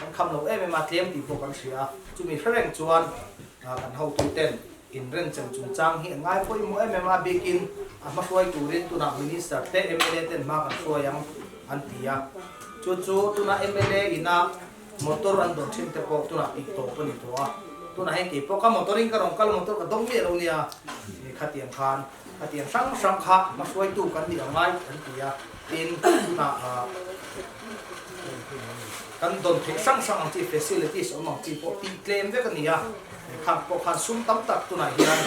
kan kham lo em em a, tlem tih pawh kan hria a, chumi hre reng chuan kan hotuten inrenchem chungchang hi an ngai pawimawh em em a, bikin a hma hruai turin tunah Minister te mla ten hma kan hruai ang an ti a, chu chu tunah mla ina motor an dawn thin te pawh tunah tih tawp a ni tawh a, tunah hei kei pawh ka motor in ka rawn kal motor ka dawng miah lo nia, khatiang khan. Khatiang hrang hrang kha hmahruaitu kan nih ang ngai an ti a, tin tunah kan dawn theih hrang hrang ang chi facilities awm ang chi pawh tih tlem vek a ni a, khang pawh khan sum tam tak tunah hian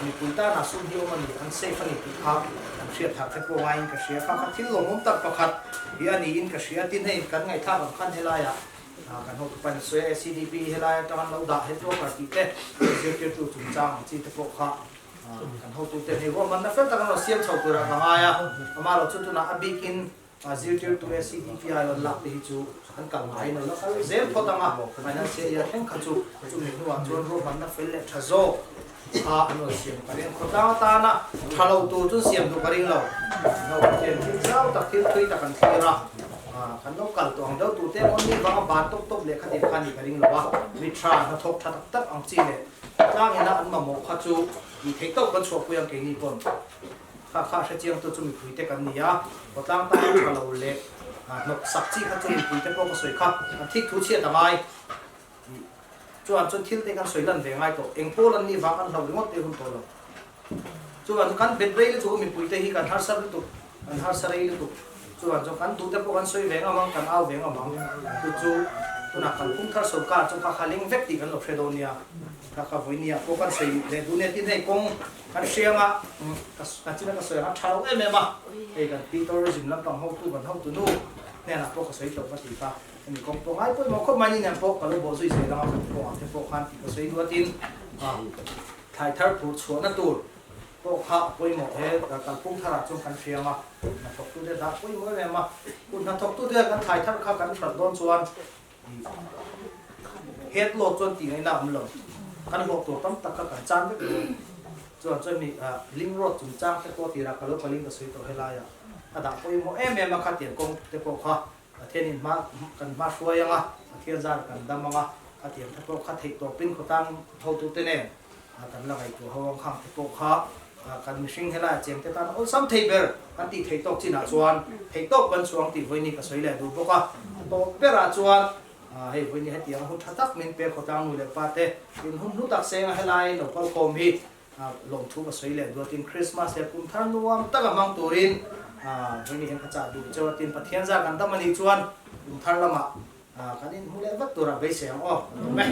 mipui tanah sum hi awm a ni, an safe a ni tih kha kan hriat thar te pawh ngaiin ka hria, kha kha thil lawmawm tak pakhat hi a niin ka hria, tin hei kan ngaihthlak ang khan helaiah kan hotu pain a sawi a, SEDP helai atang an lo dah head worker tih te zirtirtu chungchang ang chi te pawh kha Kan hotute hei ruahmanna fel tak an rawn siam chho turah ka ngai a, amaherawh chu tunah a bikin zirtirtu SCDPI rawn lak te hi chu an kal ngaiin a la kal zel phawt ang a, financial year thleng kha chu chumi hnuah chuan ruahmanna fel leh tha zawk kha an rawn siam ka ring. Khawtlang atana tha lo tur chu siam duh ka ring lo, naupang thil zau tak thil thui tak an thlir a, kan lo kal tawh ang deuh turte emaw ni vanga ban tawp tawp leh khatin kha ni ka ring lo a, mi tha hnathawk tha tak tak ang chi leh Tlangina an mamawh kha chu tih theih tawk kan chhuahpui ang keini pawn kha kha hre chiang tu chu mipuite kan ni a, khawtlang tan tha lo leh hnawk sak chi kha chu mipuite pawh ka sawi kha an thik thu chhiat a ngai tih chuan chuan thil te kan sawi lan ve ngai tawh eng pawl an nih vang an hlauh ringawt te hun tawh lo chuan kan bet rei lutuk a mipuite hi kan harsa lutuk kan harsa rei lutuk chuan chuan kan duh te pawh kan sawi ve ngam ang kan au ve ngam ang chu chu tunah kan phung thar sorkar chu kha kha ling vek tih kan lo hre dawn nia kha kha vawinia pawh kan sawi leh duh nia tin hei kawng kan hriang a kan china ka sawi ang a tha lo em em a hei kan pi tourism lampang hotu kan hotu nu hnenah pawh ka sawi tawh ka ti kha hemi kawng pawh ngai pawimawh khawp mai ni nen pawh ka lo bawh zui zel ang a kan kawngah te pawh khan tih ka sawi duh a tin thlai thar phur chhuahna tur pawh kha a pawimawh he kalphung tharah chuan kan hriang a, hnathawktute dah pawimawh em em a, kut hnathawktute kan thlai thar kha kan hrat dawn chuan head load chuan tih ngaihna a awm lo, kan hlawh tur tam tak kha kan chan vek dawn chuan chuan mi link road chungchang te pawh tirah ka lo kalin ka sawi tawh helaiah a dah pawimawh em em a khatiang kawng te pawh kha Pathianin hma kan hma hruai ang a, Pathian zar kan dam ang a, khatiang te pawh kha theih tawpin khawtlang hotute nen kan la ngaihtuah ho ang khang te pawh kha kan mihring helai cheng te tan awlsam thei ber kan tih theih tawk chinah chuan theih tawp kan chhuang tih vawiin ka sawi leh duh bawk a. A tawp berah chuan hei vawiin hetiang hun tha tak min pe khawtlang nu leh pa te in hun hlu tak seng a helai lo kalkhawm hi Lawmthu ka sawi leh duatin Christmas leh kum thar nuam taka hmang turin vawiin hian ka chah duh cheu a, tin Pathian zar kan dam a nih chuan kum thar lamah kan inhmu leh vat turah beisei ang aw, ka lawm e.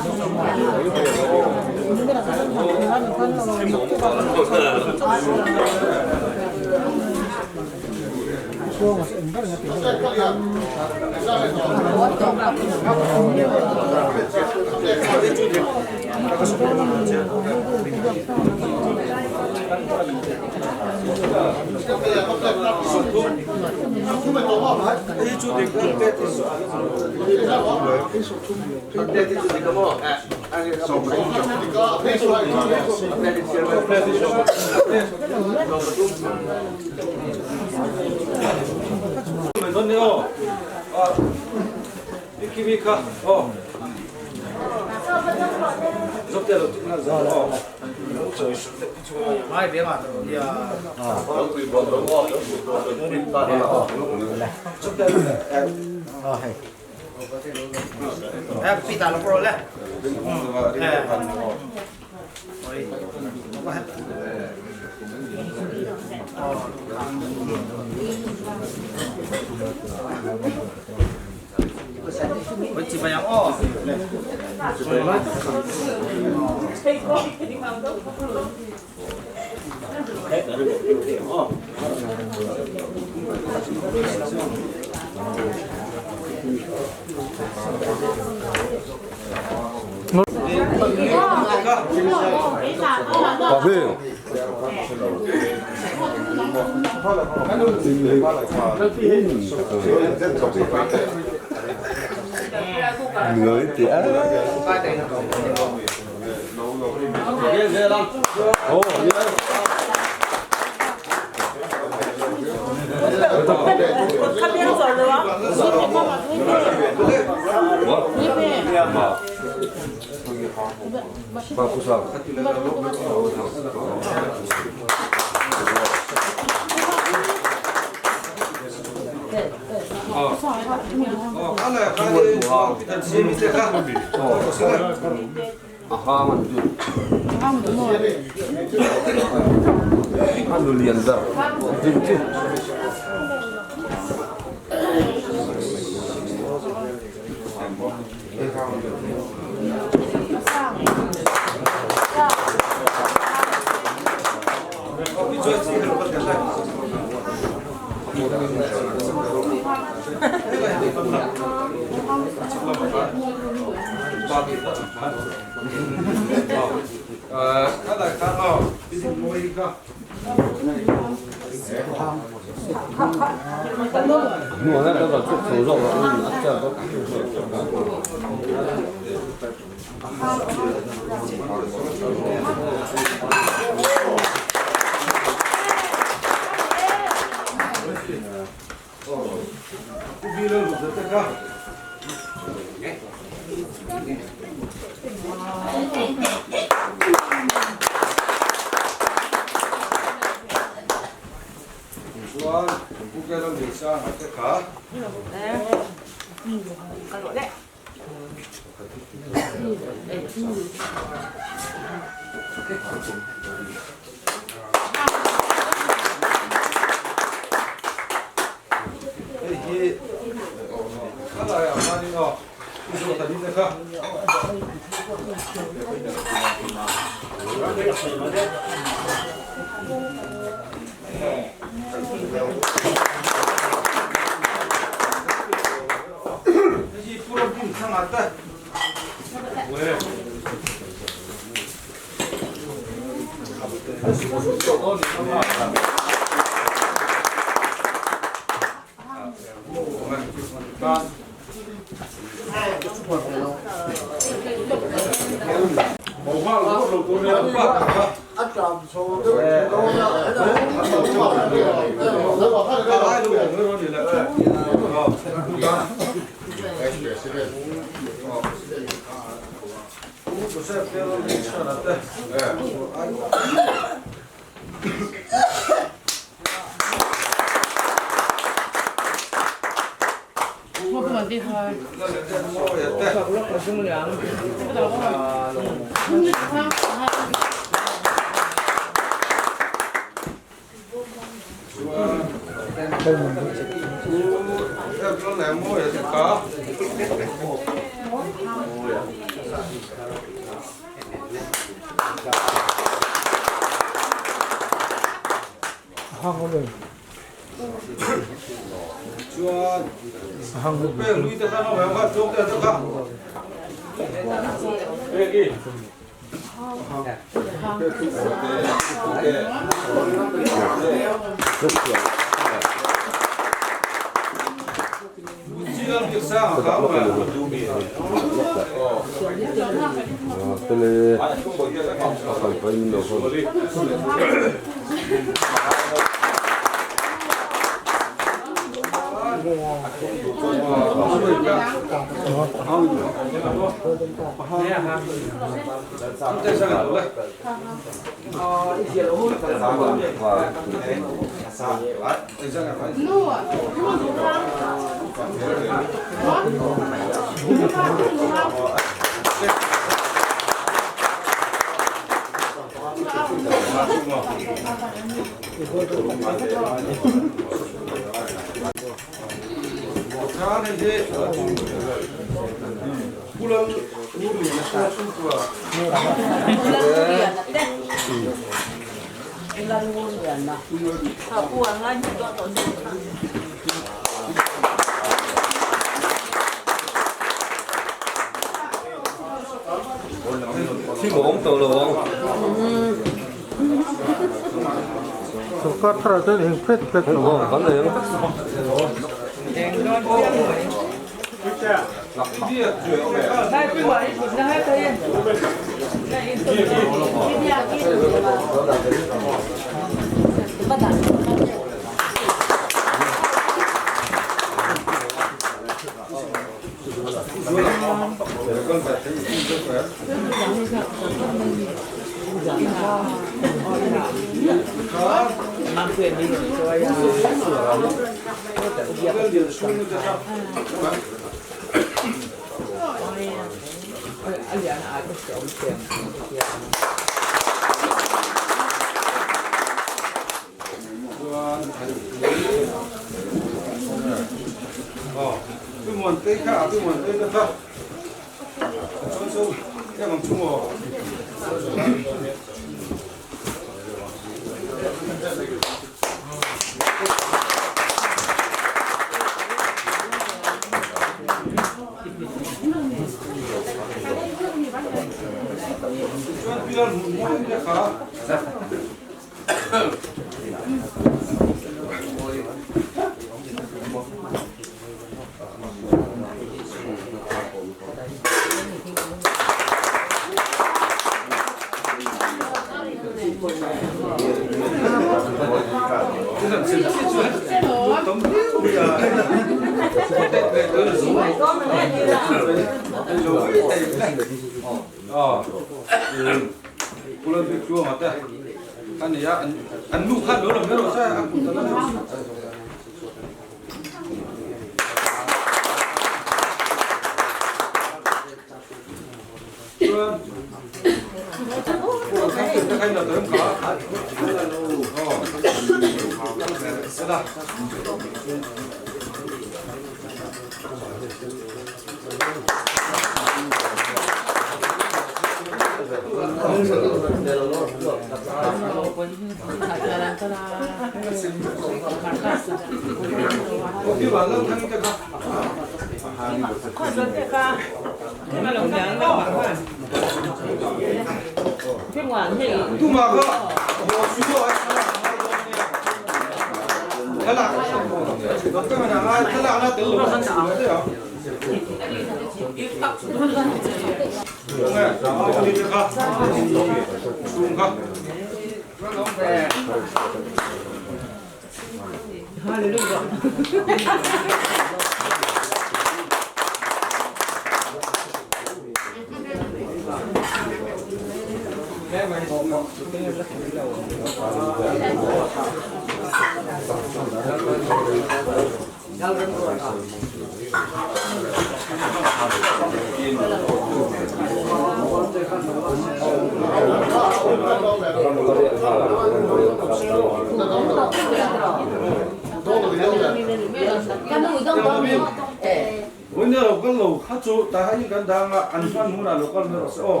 Vawinia lo kal lo kha chu tah hian kan dang a, an hman hunah lo kal mai rawh se aw,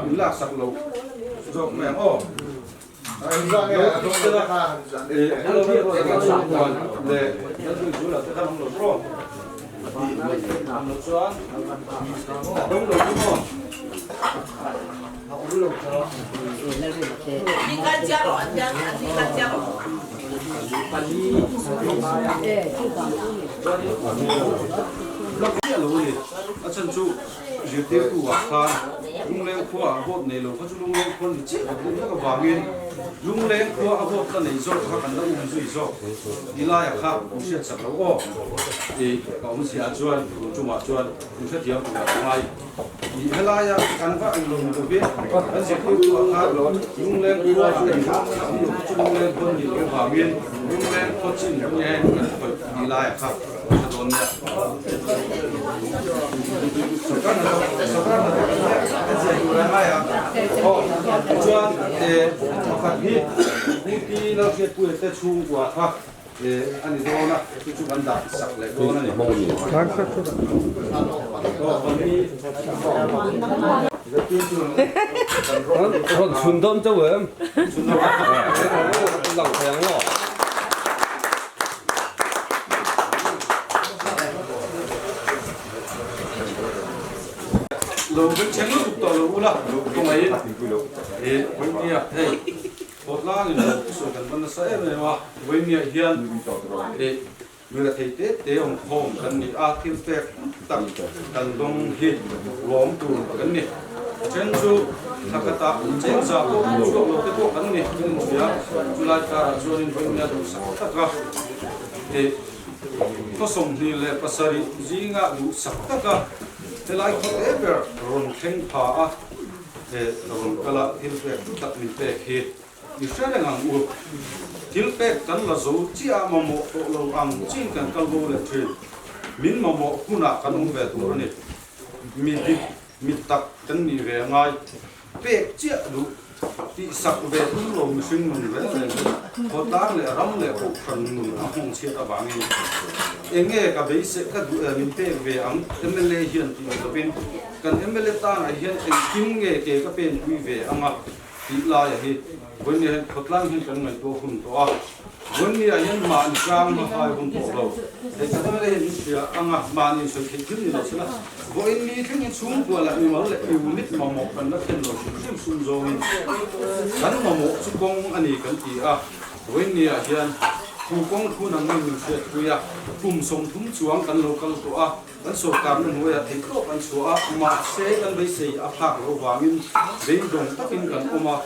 in laksak lo zawk mai ang aw. A chhan chu zirtirtu ah khan Lungleng khua ah vote nei lo kha chu Lungleng khua ni chiah tak deuh vek avangin Lungleng khua a vote la nei zawk kha kan la um zui zawk ti laia kha an hriat sak lo aw tih ka awm zia chuan tun tumah chuan in hrethiam tur a ngai. Ih helaia kan va ang lo ni lovin kan zirtirtu ah khan Lungleng khua ah eng ram a awm lo kha chu Lungleng khua ni loh avangin Lungleng khaw chin nge kan khawih tih laia kha a tha dawn nia. Sorkar hnathawk sorkar hnathawk an nia an zir tur a ngai a aw tichuan pakhat hi Pu Lalhriatpuia te chhungkua kha a ni dawn a, chu chu kan dah sak leh dawn a ni. Rawn chhun dawn chauh em? Lang thei ang maw? Lo kan cheng lutuk tawh lo ula, kawngaiin hei hei. Khawtlangin lo thusawi kan va nasa em em a, Vawinia hian ih mila thei te te awm khawm kan ni a, thil pek tak kan dawng hi lawm tur kan ni. A then chu thla khatah cheng za pawh chhuak lo te pawh kan ni kan inhria, chulai karah chuanin Vawinia duhsak taka ih khaw 27 zingah duhsak taka helai khaw te ber rawn thleng pha a. He rawn kala thil pek tak min pek hi i hre reng ang u. Thil pek kan la zo chiah a mamawh tawh lo ang chin kan kal bo leh thin. Min mamawh hunah kan awm ve tur a ni. Mi dik, mi tak kan nih ve a ngai. Pek chiah duh tihsak ve tum lo mihring nun reng reng hi khawtlang leh ram leh kohhran nun a nghawng chhiat avangin eng nge ka beisei ka duh min pek ve ang mla hian tih ni lovin Kan mla tanah hian engkim nge ke ka penpui ve ang a tih laia hi Vawinia hian khawtlang hian kan ngaihtuah hun tawh a, Vawinia hian mahni tlang hma hai hun tawh lo. Hei kan mla hian min hria ang a, mahni insawi theih thil ni lo sela, vawiin mi thlengin chhungkua leh mimal leh unit mamawh kan la thlen lo hrim hrim sum zawngin kan mamawh chu kawng a ni kan ti a, Vawinia hian thu kawng thu nang nge min hriatpui a, kum 30 chuang kan lo kal tawh a. Kan sorkarna hnuaiah theihtawp an chhuah a, mahse kan beisei a phak loh vangin beidawng takin kan awm a,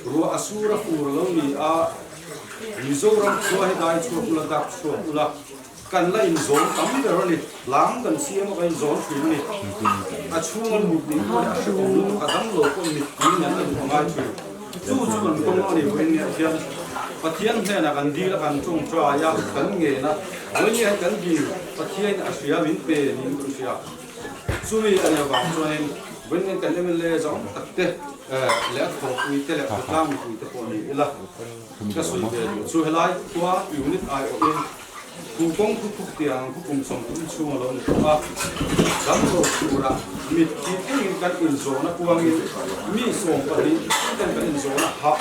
ruah a sur a fur lo ni a, Mizoram khua hi dai chhuak ula, dak chhuak ula, kan la inzawn tam ber a ni, hlang kan siam a kan inzawn thin a ni, a chhung a lut nih pawh hi a hrehawm lutuk a, damlo pawh mittui nen a luh a ngai thin. Chu chu kan kawng a ni vawiin hian Pathian hnenah kan dil a, kan tawngtai a, kan ngen a, vawiin hian kan dil Pathian a hria min pe niin kan hria. Chumi a nih avang chuanin vawiin hian kan mla zawng tak te leh a thawhpui te leh khawtlang mipui te pawh ni ila ka sawi ve duh chu helai khua unit aiawhin Thu kawng thu thuk tiang khu kum 30 chhung a lo ni tawh a, damlo tura mit thi thlengin kan inzawhna kuangin mi 12 ten kan inzawhna hah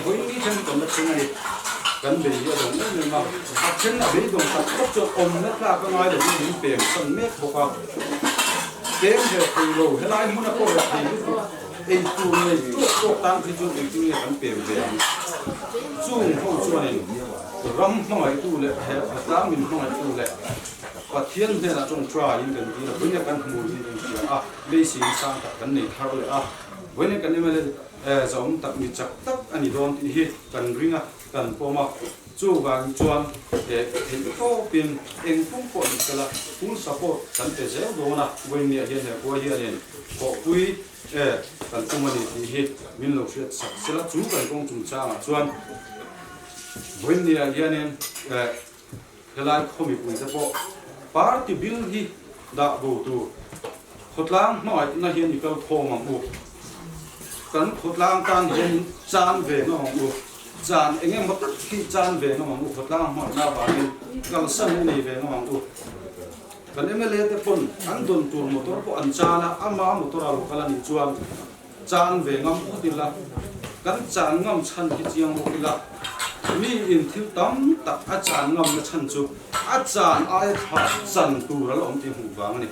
vawiin ni thlengin kan la thleng a ni. Kan bei hi a dawng em em a, a then a beidawng tak tak chuan awmna tlak a ngai lovin min pem san mek bawk a. Pem ve thei lo, helai hmuna pawh ve thei lutuk, ei tur nei tawk tawk tan phei chuan engtin nge kan pem ve ang? Chung ho chuanin ram hmangaihtu leh he khawtlang min hmangaihtu leh Pathian hnenah chuan try in kan dil a, vawiin kan hmu hi kan hria a, beiseiin sang tak kan nei thar leh a, vawiin kan mla Zahawm tak mi chak tak a ni dawn tih hi kan ring a, kan pawm a. Chuvangin chuan theih tawpin eng pawng pawh ni sela full support kan pe zel dawn a, Vawiinniah hian he khua hianin thawhpui kan tum a ni tih hi min lo hriat sak sela. Chu kan kawng chungchangah chuan Vawiinniah hianin helai khaw mipuite pawh party bill hi dah bo tur khawtlang hmangaihna hian i kal khawm ang u. Kan khawtlang tan hianin chan ve ngam ang u. Chan eng emaw tak hi chan ve ngam ang u khawtlang hmangaihna avangin kalsan i nei ve ngam ang u. Kan mla te pawn an dawn tur motor pawh an chan a, ama motor a lo kal a nih chuan Chan ve ngam phawt ila, kan chan ngam chhan hi chiang bawk ila, mi in thil tam tak a chan ngamna chhan chu a chan aia tha chan tur a la awm tih hmuh vang a ni.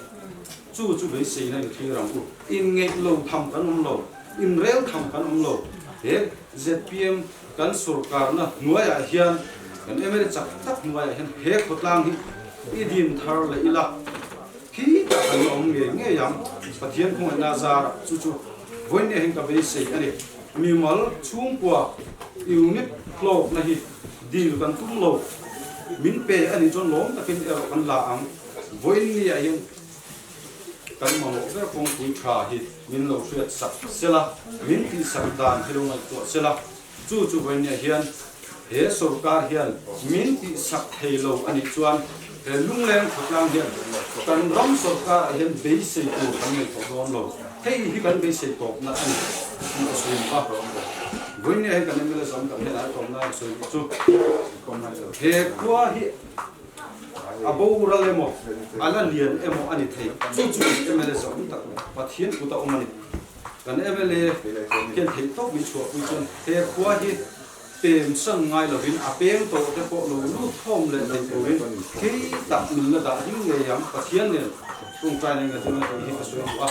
Chu chu beiseina in thlir ang u. Inngeih lo tham kan awm lo, inrel tham kan awm lo. He zpm kan sorkarna hnuaiah hian, kan mla chak tak hnuaiah hian he khawtlang hi i din thar leh ila, Khi tak an awm ngei ngei ang, Pathian khawngaihna zarah chu chu vawiin hian ka beisei a ni. Mimal chhungkua unit hlawkna hi dil kan tum lo, min pe a nih chuan lawm takin erawh kan la ang. Vawiin ni ah hian kan mamawh ber kawngpui tha hi min lo hriat sak sela, min tihsak dan hi lo ngaihtuah sela, chu chu vawiin ni ah hian He sorkar hian min tihsak thei lo a nih chuan he lungleng khawtlang hian kan ram sorkar ah hian beisei tur kan nei tawh dawn lo. Hei hi kan beisei tawpna a ni tih ka sawi duh a. Vawiin hian kan mla zawm tak hian a tawpna ka sawi duh chu he khua hi a boral emaw a la lian emaw a ni thei. Chu chu kan mla zawm tak Pathian kut a awm a ni. Kan mla hian theih tawp min chhuahpui chuan he khua hi Pem san ngai lovin a peng tawh te pawh lo lut khawm leh thei turin khi tak min la dah ding ngei ang Pathian nen tawngtai nen ka ding a tih hi ka sawi duh a.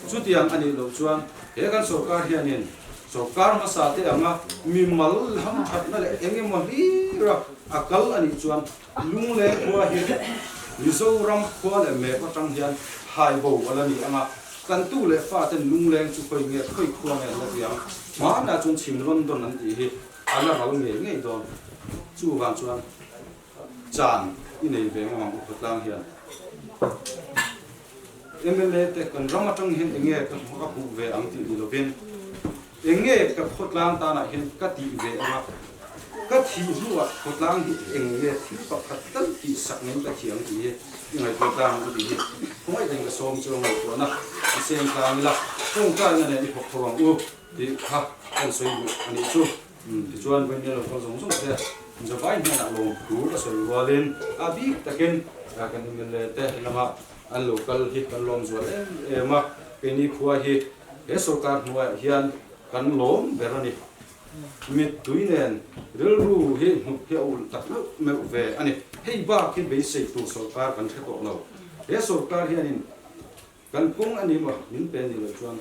Chutiang a nih loh chuan he kan sorkar hianin sorkar hmasa te anga mimal hamthatna leh eng emaw hlira a kal a nih chuan Lungleng khua hi Mizoram khua leh map atang hian hai bo a la ni anga kan tu leh fa ten Lungleng chu khawi nge khawi khua nge an la ti ang. Hmanah chuan chhim London an tih hi a la ral ngei ngei dawn. Chuvang chuan chan i nei ve ngam ang u khawtlang hian. Mla te kan ram atang hian enge ka hmuh ve ang tih ni lovin Eng nge ka khawtlang tanah hian ka tih ve anga, ka thih hnuah khawtlang hi eng nge thil pakhat tal tih sak ngei ka thiam tih hi i ngaihtuah tlang ang tih hi khawngaih takin ka sawm chu a ngaihtuahna i seng tlang ila tawngtaina nen i thawk tho ang u tih kha kan sawi duh a nih chu. Tichuan vawiin lo kal zawng zawng te Zavai hnenah lawmthu ka sawi rualin a bik takin kan mla te lama an lo kal hi kan lawm zual em em a, keini khua hi He sorkar hnuaiah hian kan lawm ber a ni. Mittui nen rilru hi hnuk hi a ulh tak meuh meuh ve a ni. Hei bak hi beisei tur sorkar kan hre tawh lo. He sorkar hianin kan kawng a ni maw min pe ni loh chuan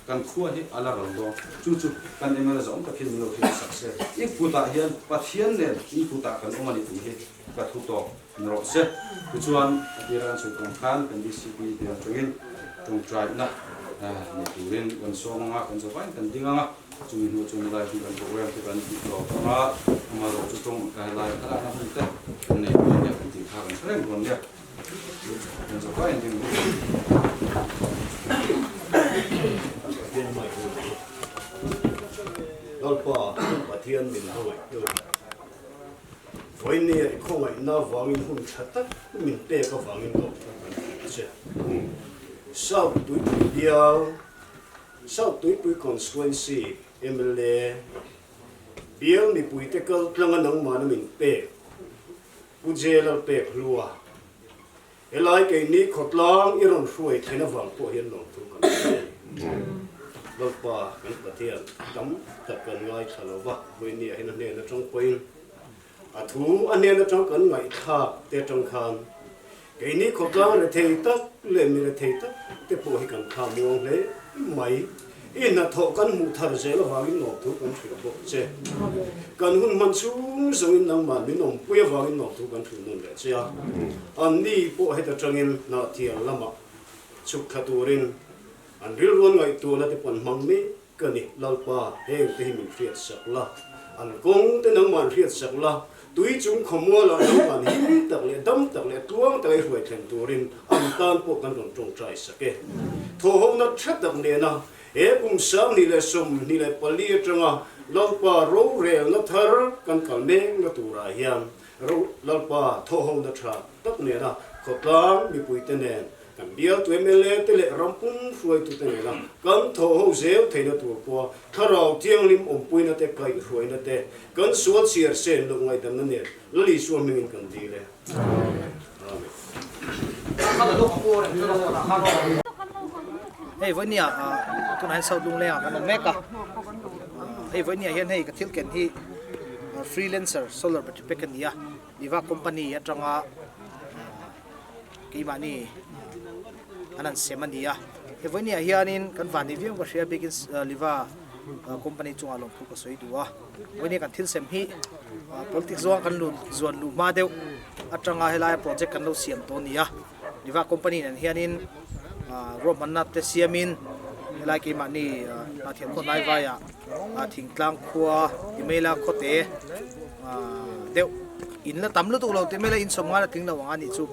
kan khua hi a la ral dawn. Chu chu kan mla zawng tak hian min lo hrilh sak se. I kutah hian Pathian nen in kutah kan awm a ni tih hi ka thu tawk ni rawh se. Tichuan a tira kan sawi tawng khan kan DCP te atangin tawngtaina nei turin kan sawm anga, kan zavaiin kan ding anga, chumi hnu chuan helai hi kan program te kan tih tawp anga, amaherawh chu tawng helai thlalakna hun te kan nei dawn nia kan tih kha kan hre reng dawn nia. Kan zavaiin ding ru. Lalpa Pathian min hmangaihtu. Vawinia i khawngaihna vangin hun tha tak min pek avangin lawm thu kan hrilh che. South Tuipui bial, South Tuipui Constituency mla bial mipuite kal tlanga nangmahna min pek Pu Jelal pek hlua helai keini khawtlang i rawn hruai thlen avang pawh hian lawm thu kan hrilh a ni. Lalpa kan Pathian tam tak kan ngaithla lo va, vawinia hian a hnen atang pawhin. A thu a hnen atang kan ngaihthlak te atang khan keini khawtlang rethei tak leh mi rethei tak te pawh hi kan thla muang hle mai. I hnathawh kan hmuh thar zel avangin lawmthu kan hrilh bawk che. Kan hun hman chhung zawngin nangmah min awmpui avangin lawmthu kan hrilh nawn leh che a. Anni pawh heta tangin hnahthial lamah chhuk thla turin an rilruan ngaihtuahna te pawh an hmang mek Ka ni, Lalpa, heng te hi min hriat sak la, an kawng te nangmah hriat sak la, tui chung khawmualah nangmah him tak leh dam tak leh tluang taka i hruai thlen turin an tan pawh kan rawn tawngtai sak e. Thawhhohna tha tak nena he kum 2024 atanga Lalpa rorelna thar kan kal mekna turah hian Lalpa thawhhohna tha tak nena khawtlang mipuite nen Kan bialtu mla te leh ram pum hruaitute nena kan thawh ho zel theihna tur pawha thlarau thianghlim awmpuina te, kaihhruaina te, kan sual chhiar sen loh ngaihdamna nen Lal Isua hmingin kan dil e. Amen. Hei vawinia tunah hian South Lunglengah kan awm mek a, hei vawinia hian hei ka thil ken hi freelancer solar battery pack a ni a, Liva company atanga keimahni an han sem a ni a he vawinia hianin kan van ni viau ka hria bikin liva company chungah lawmthu ka sawi duh a vawinia kan thil sem hi politics zawng kan lut zuan luh hma deuh atanga helaia project kan lo siam tawh a ni a liva company nen hianin ruahmanna te siamin helai keimahni hnathiam khaw hnai vaiah thingtlang khua email a khawte deuh in la tam lutuk lo tih mai la insawm ngai la tling lo ang a nih chu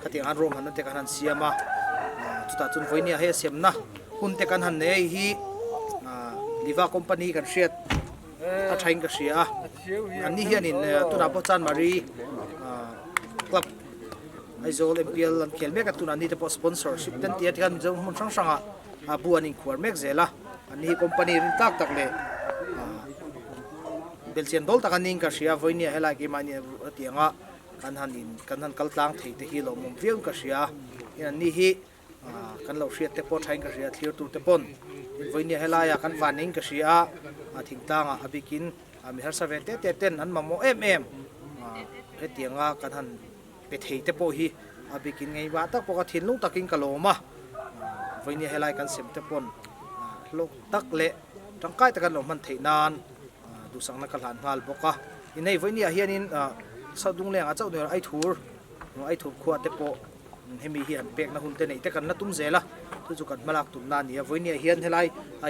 khatiang han ruahman na te kan han siam a chutah chuan vawinia hei a siamna hun te kan han nei a hei hi liva company kan hriat a thain ka hria a an ni hianin tunah pawh chanmari club Aizawl M_P_L an khel mek a tunah ni te pawh sponsorship te an ti a tikhan Mizo hmun hrang hrangah bu an inkhuar mek zel a an ni hi company rin tlak tak leh Belhchian dawl tak a ning ka hria vawinia helai keimahni a ti anga kan han in kan han kal tlang thei te hi lawmawm viau in ka hria tin an ni hi kan lo hriat te pawh thain ka hria thlir tur te pawn tin vawinia helaia kan van ning ka hria a thingtlangah a bikin mi harsa ve te te ten an mamawh em em hetianga kan han pe thei te pawh hi a bikin ngeimah tak pawh ka thinlung takin ka lawm a vawinia helai kan sem te pawn hlawk tak leh tangkai taka an lo hman theih nan duhsakna ka hlan nghal bawk a in hei vawinia hianin South Lunglengah chauh ni Aithur Aithur khua te pawh hemi hi an pekna hun te neih te kan la tum zel a chu chu kan hmalak tumna a ni a vawinia hian helai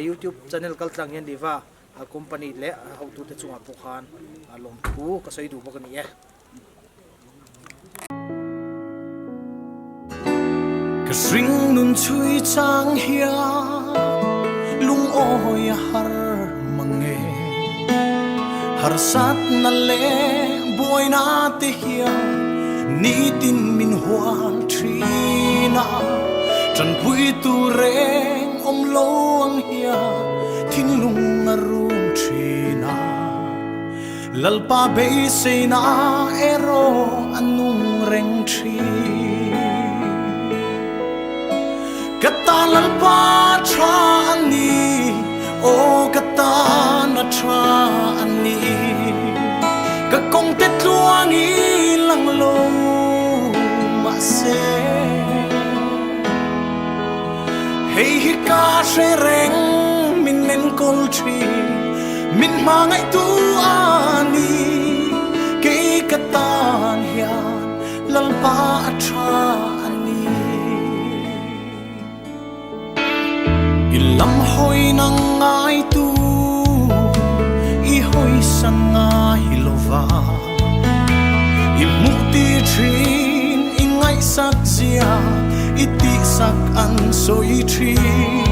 YouTube channel kal tlang hian Liva company leh hotute chungah pawh khan lawmthu ka sawi duh bawk a ni e. Ka hring nun chhui chang hian lungawi a har mang e Harsatna leh buaina te hian nitin min hual thin a Tanpui tur reng awm lo ang hian thinlung a rum thin a. Lalpa beiseina erawh a nung reng thin. Ka tan Lalpa tha a ni, aw ka tan a tha a ni. Ka kawng te tluang i lang lo mahse, Hei hi ka hre reng min enkawl thin, min hmangaihtu a ni. Kei ka tan hian Lalpa a tha a ni. I lam hawi nang ngaitu i hawi san ngai lova, i hmuh tir thin i ngaihsak zia i tihsak an sawi thin.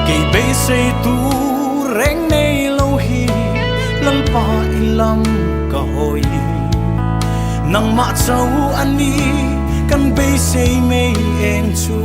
Kei beisei tur reng nei lo hi Lalpa i lam ka hawi, nangmah chauh a ni kan beisei mai eng chu.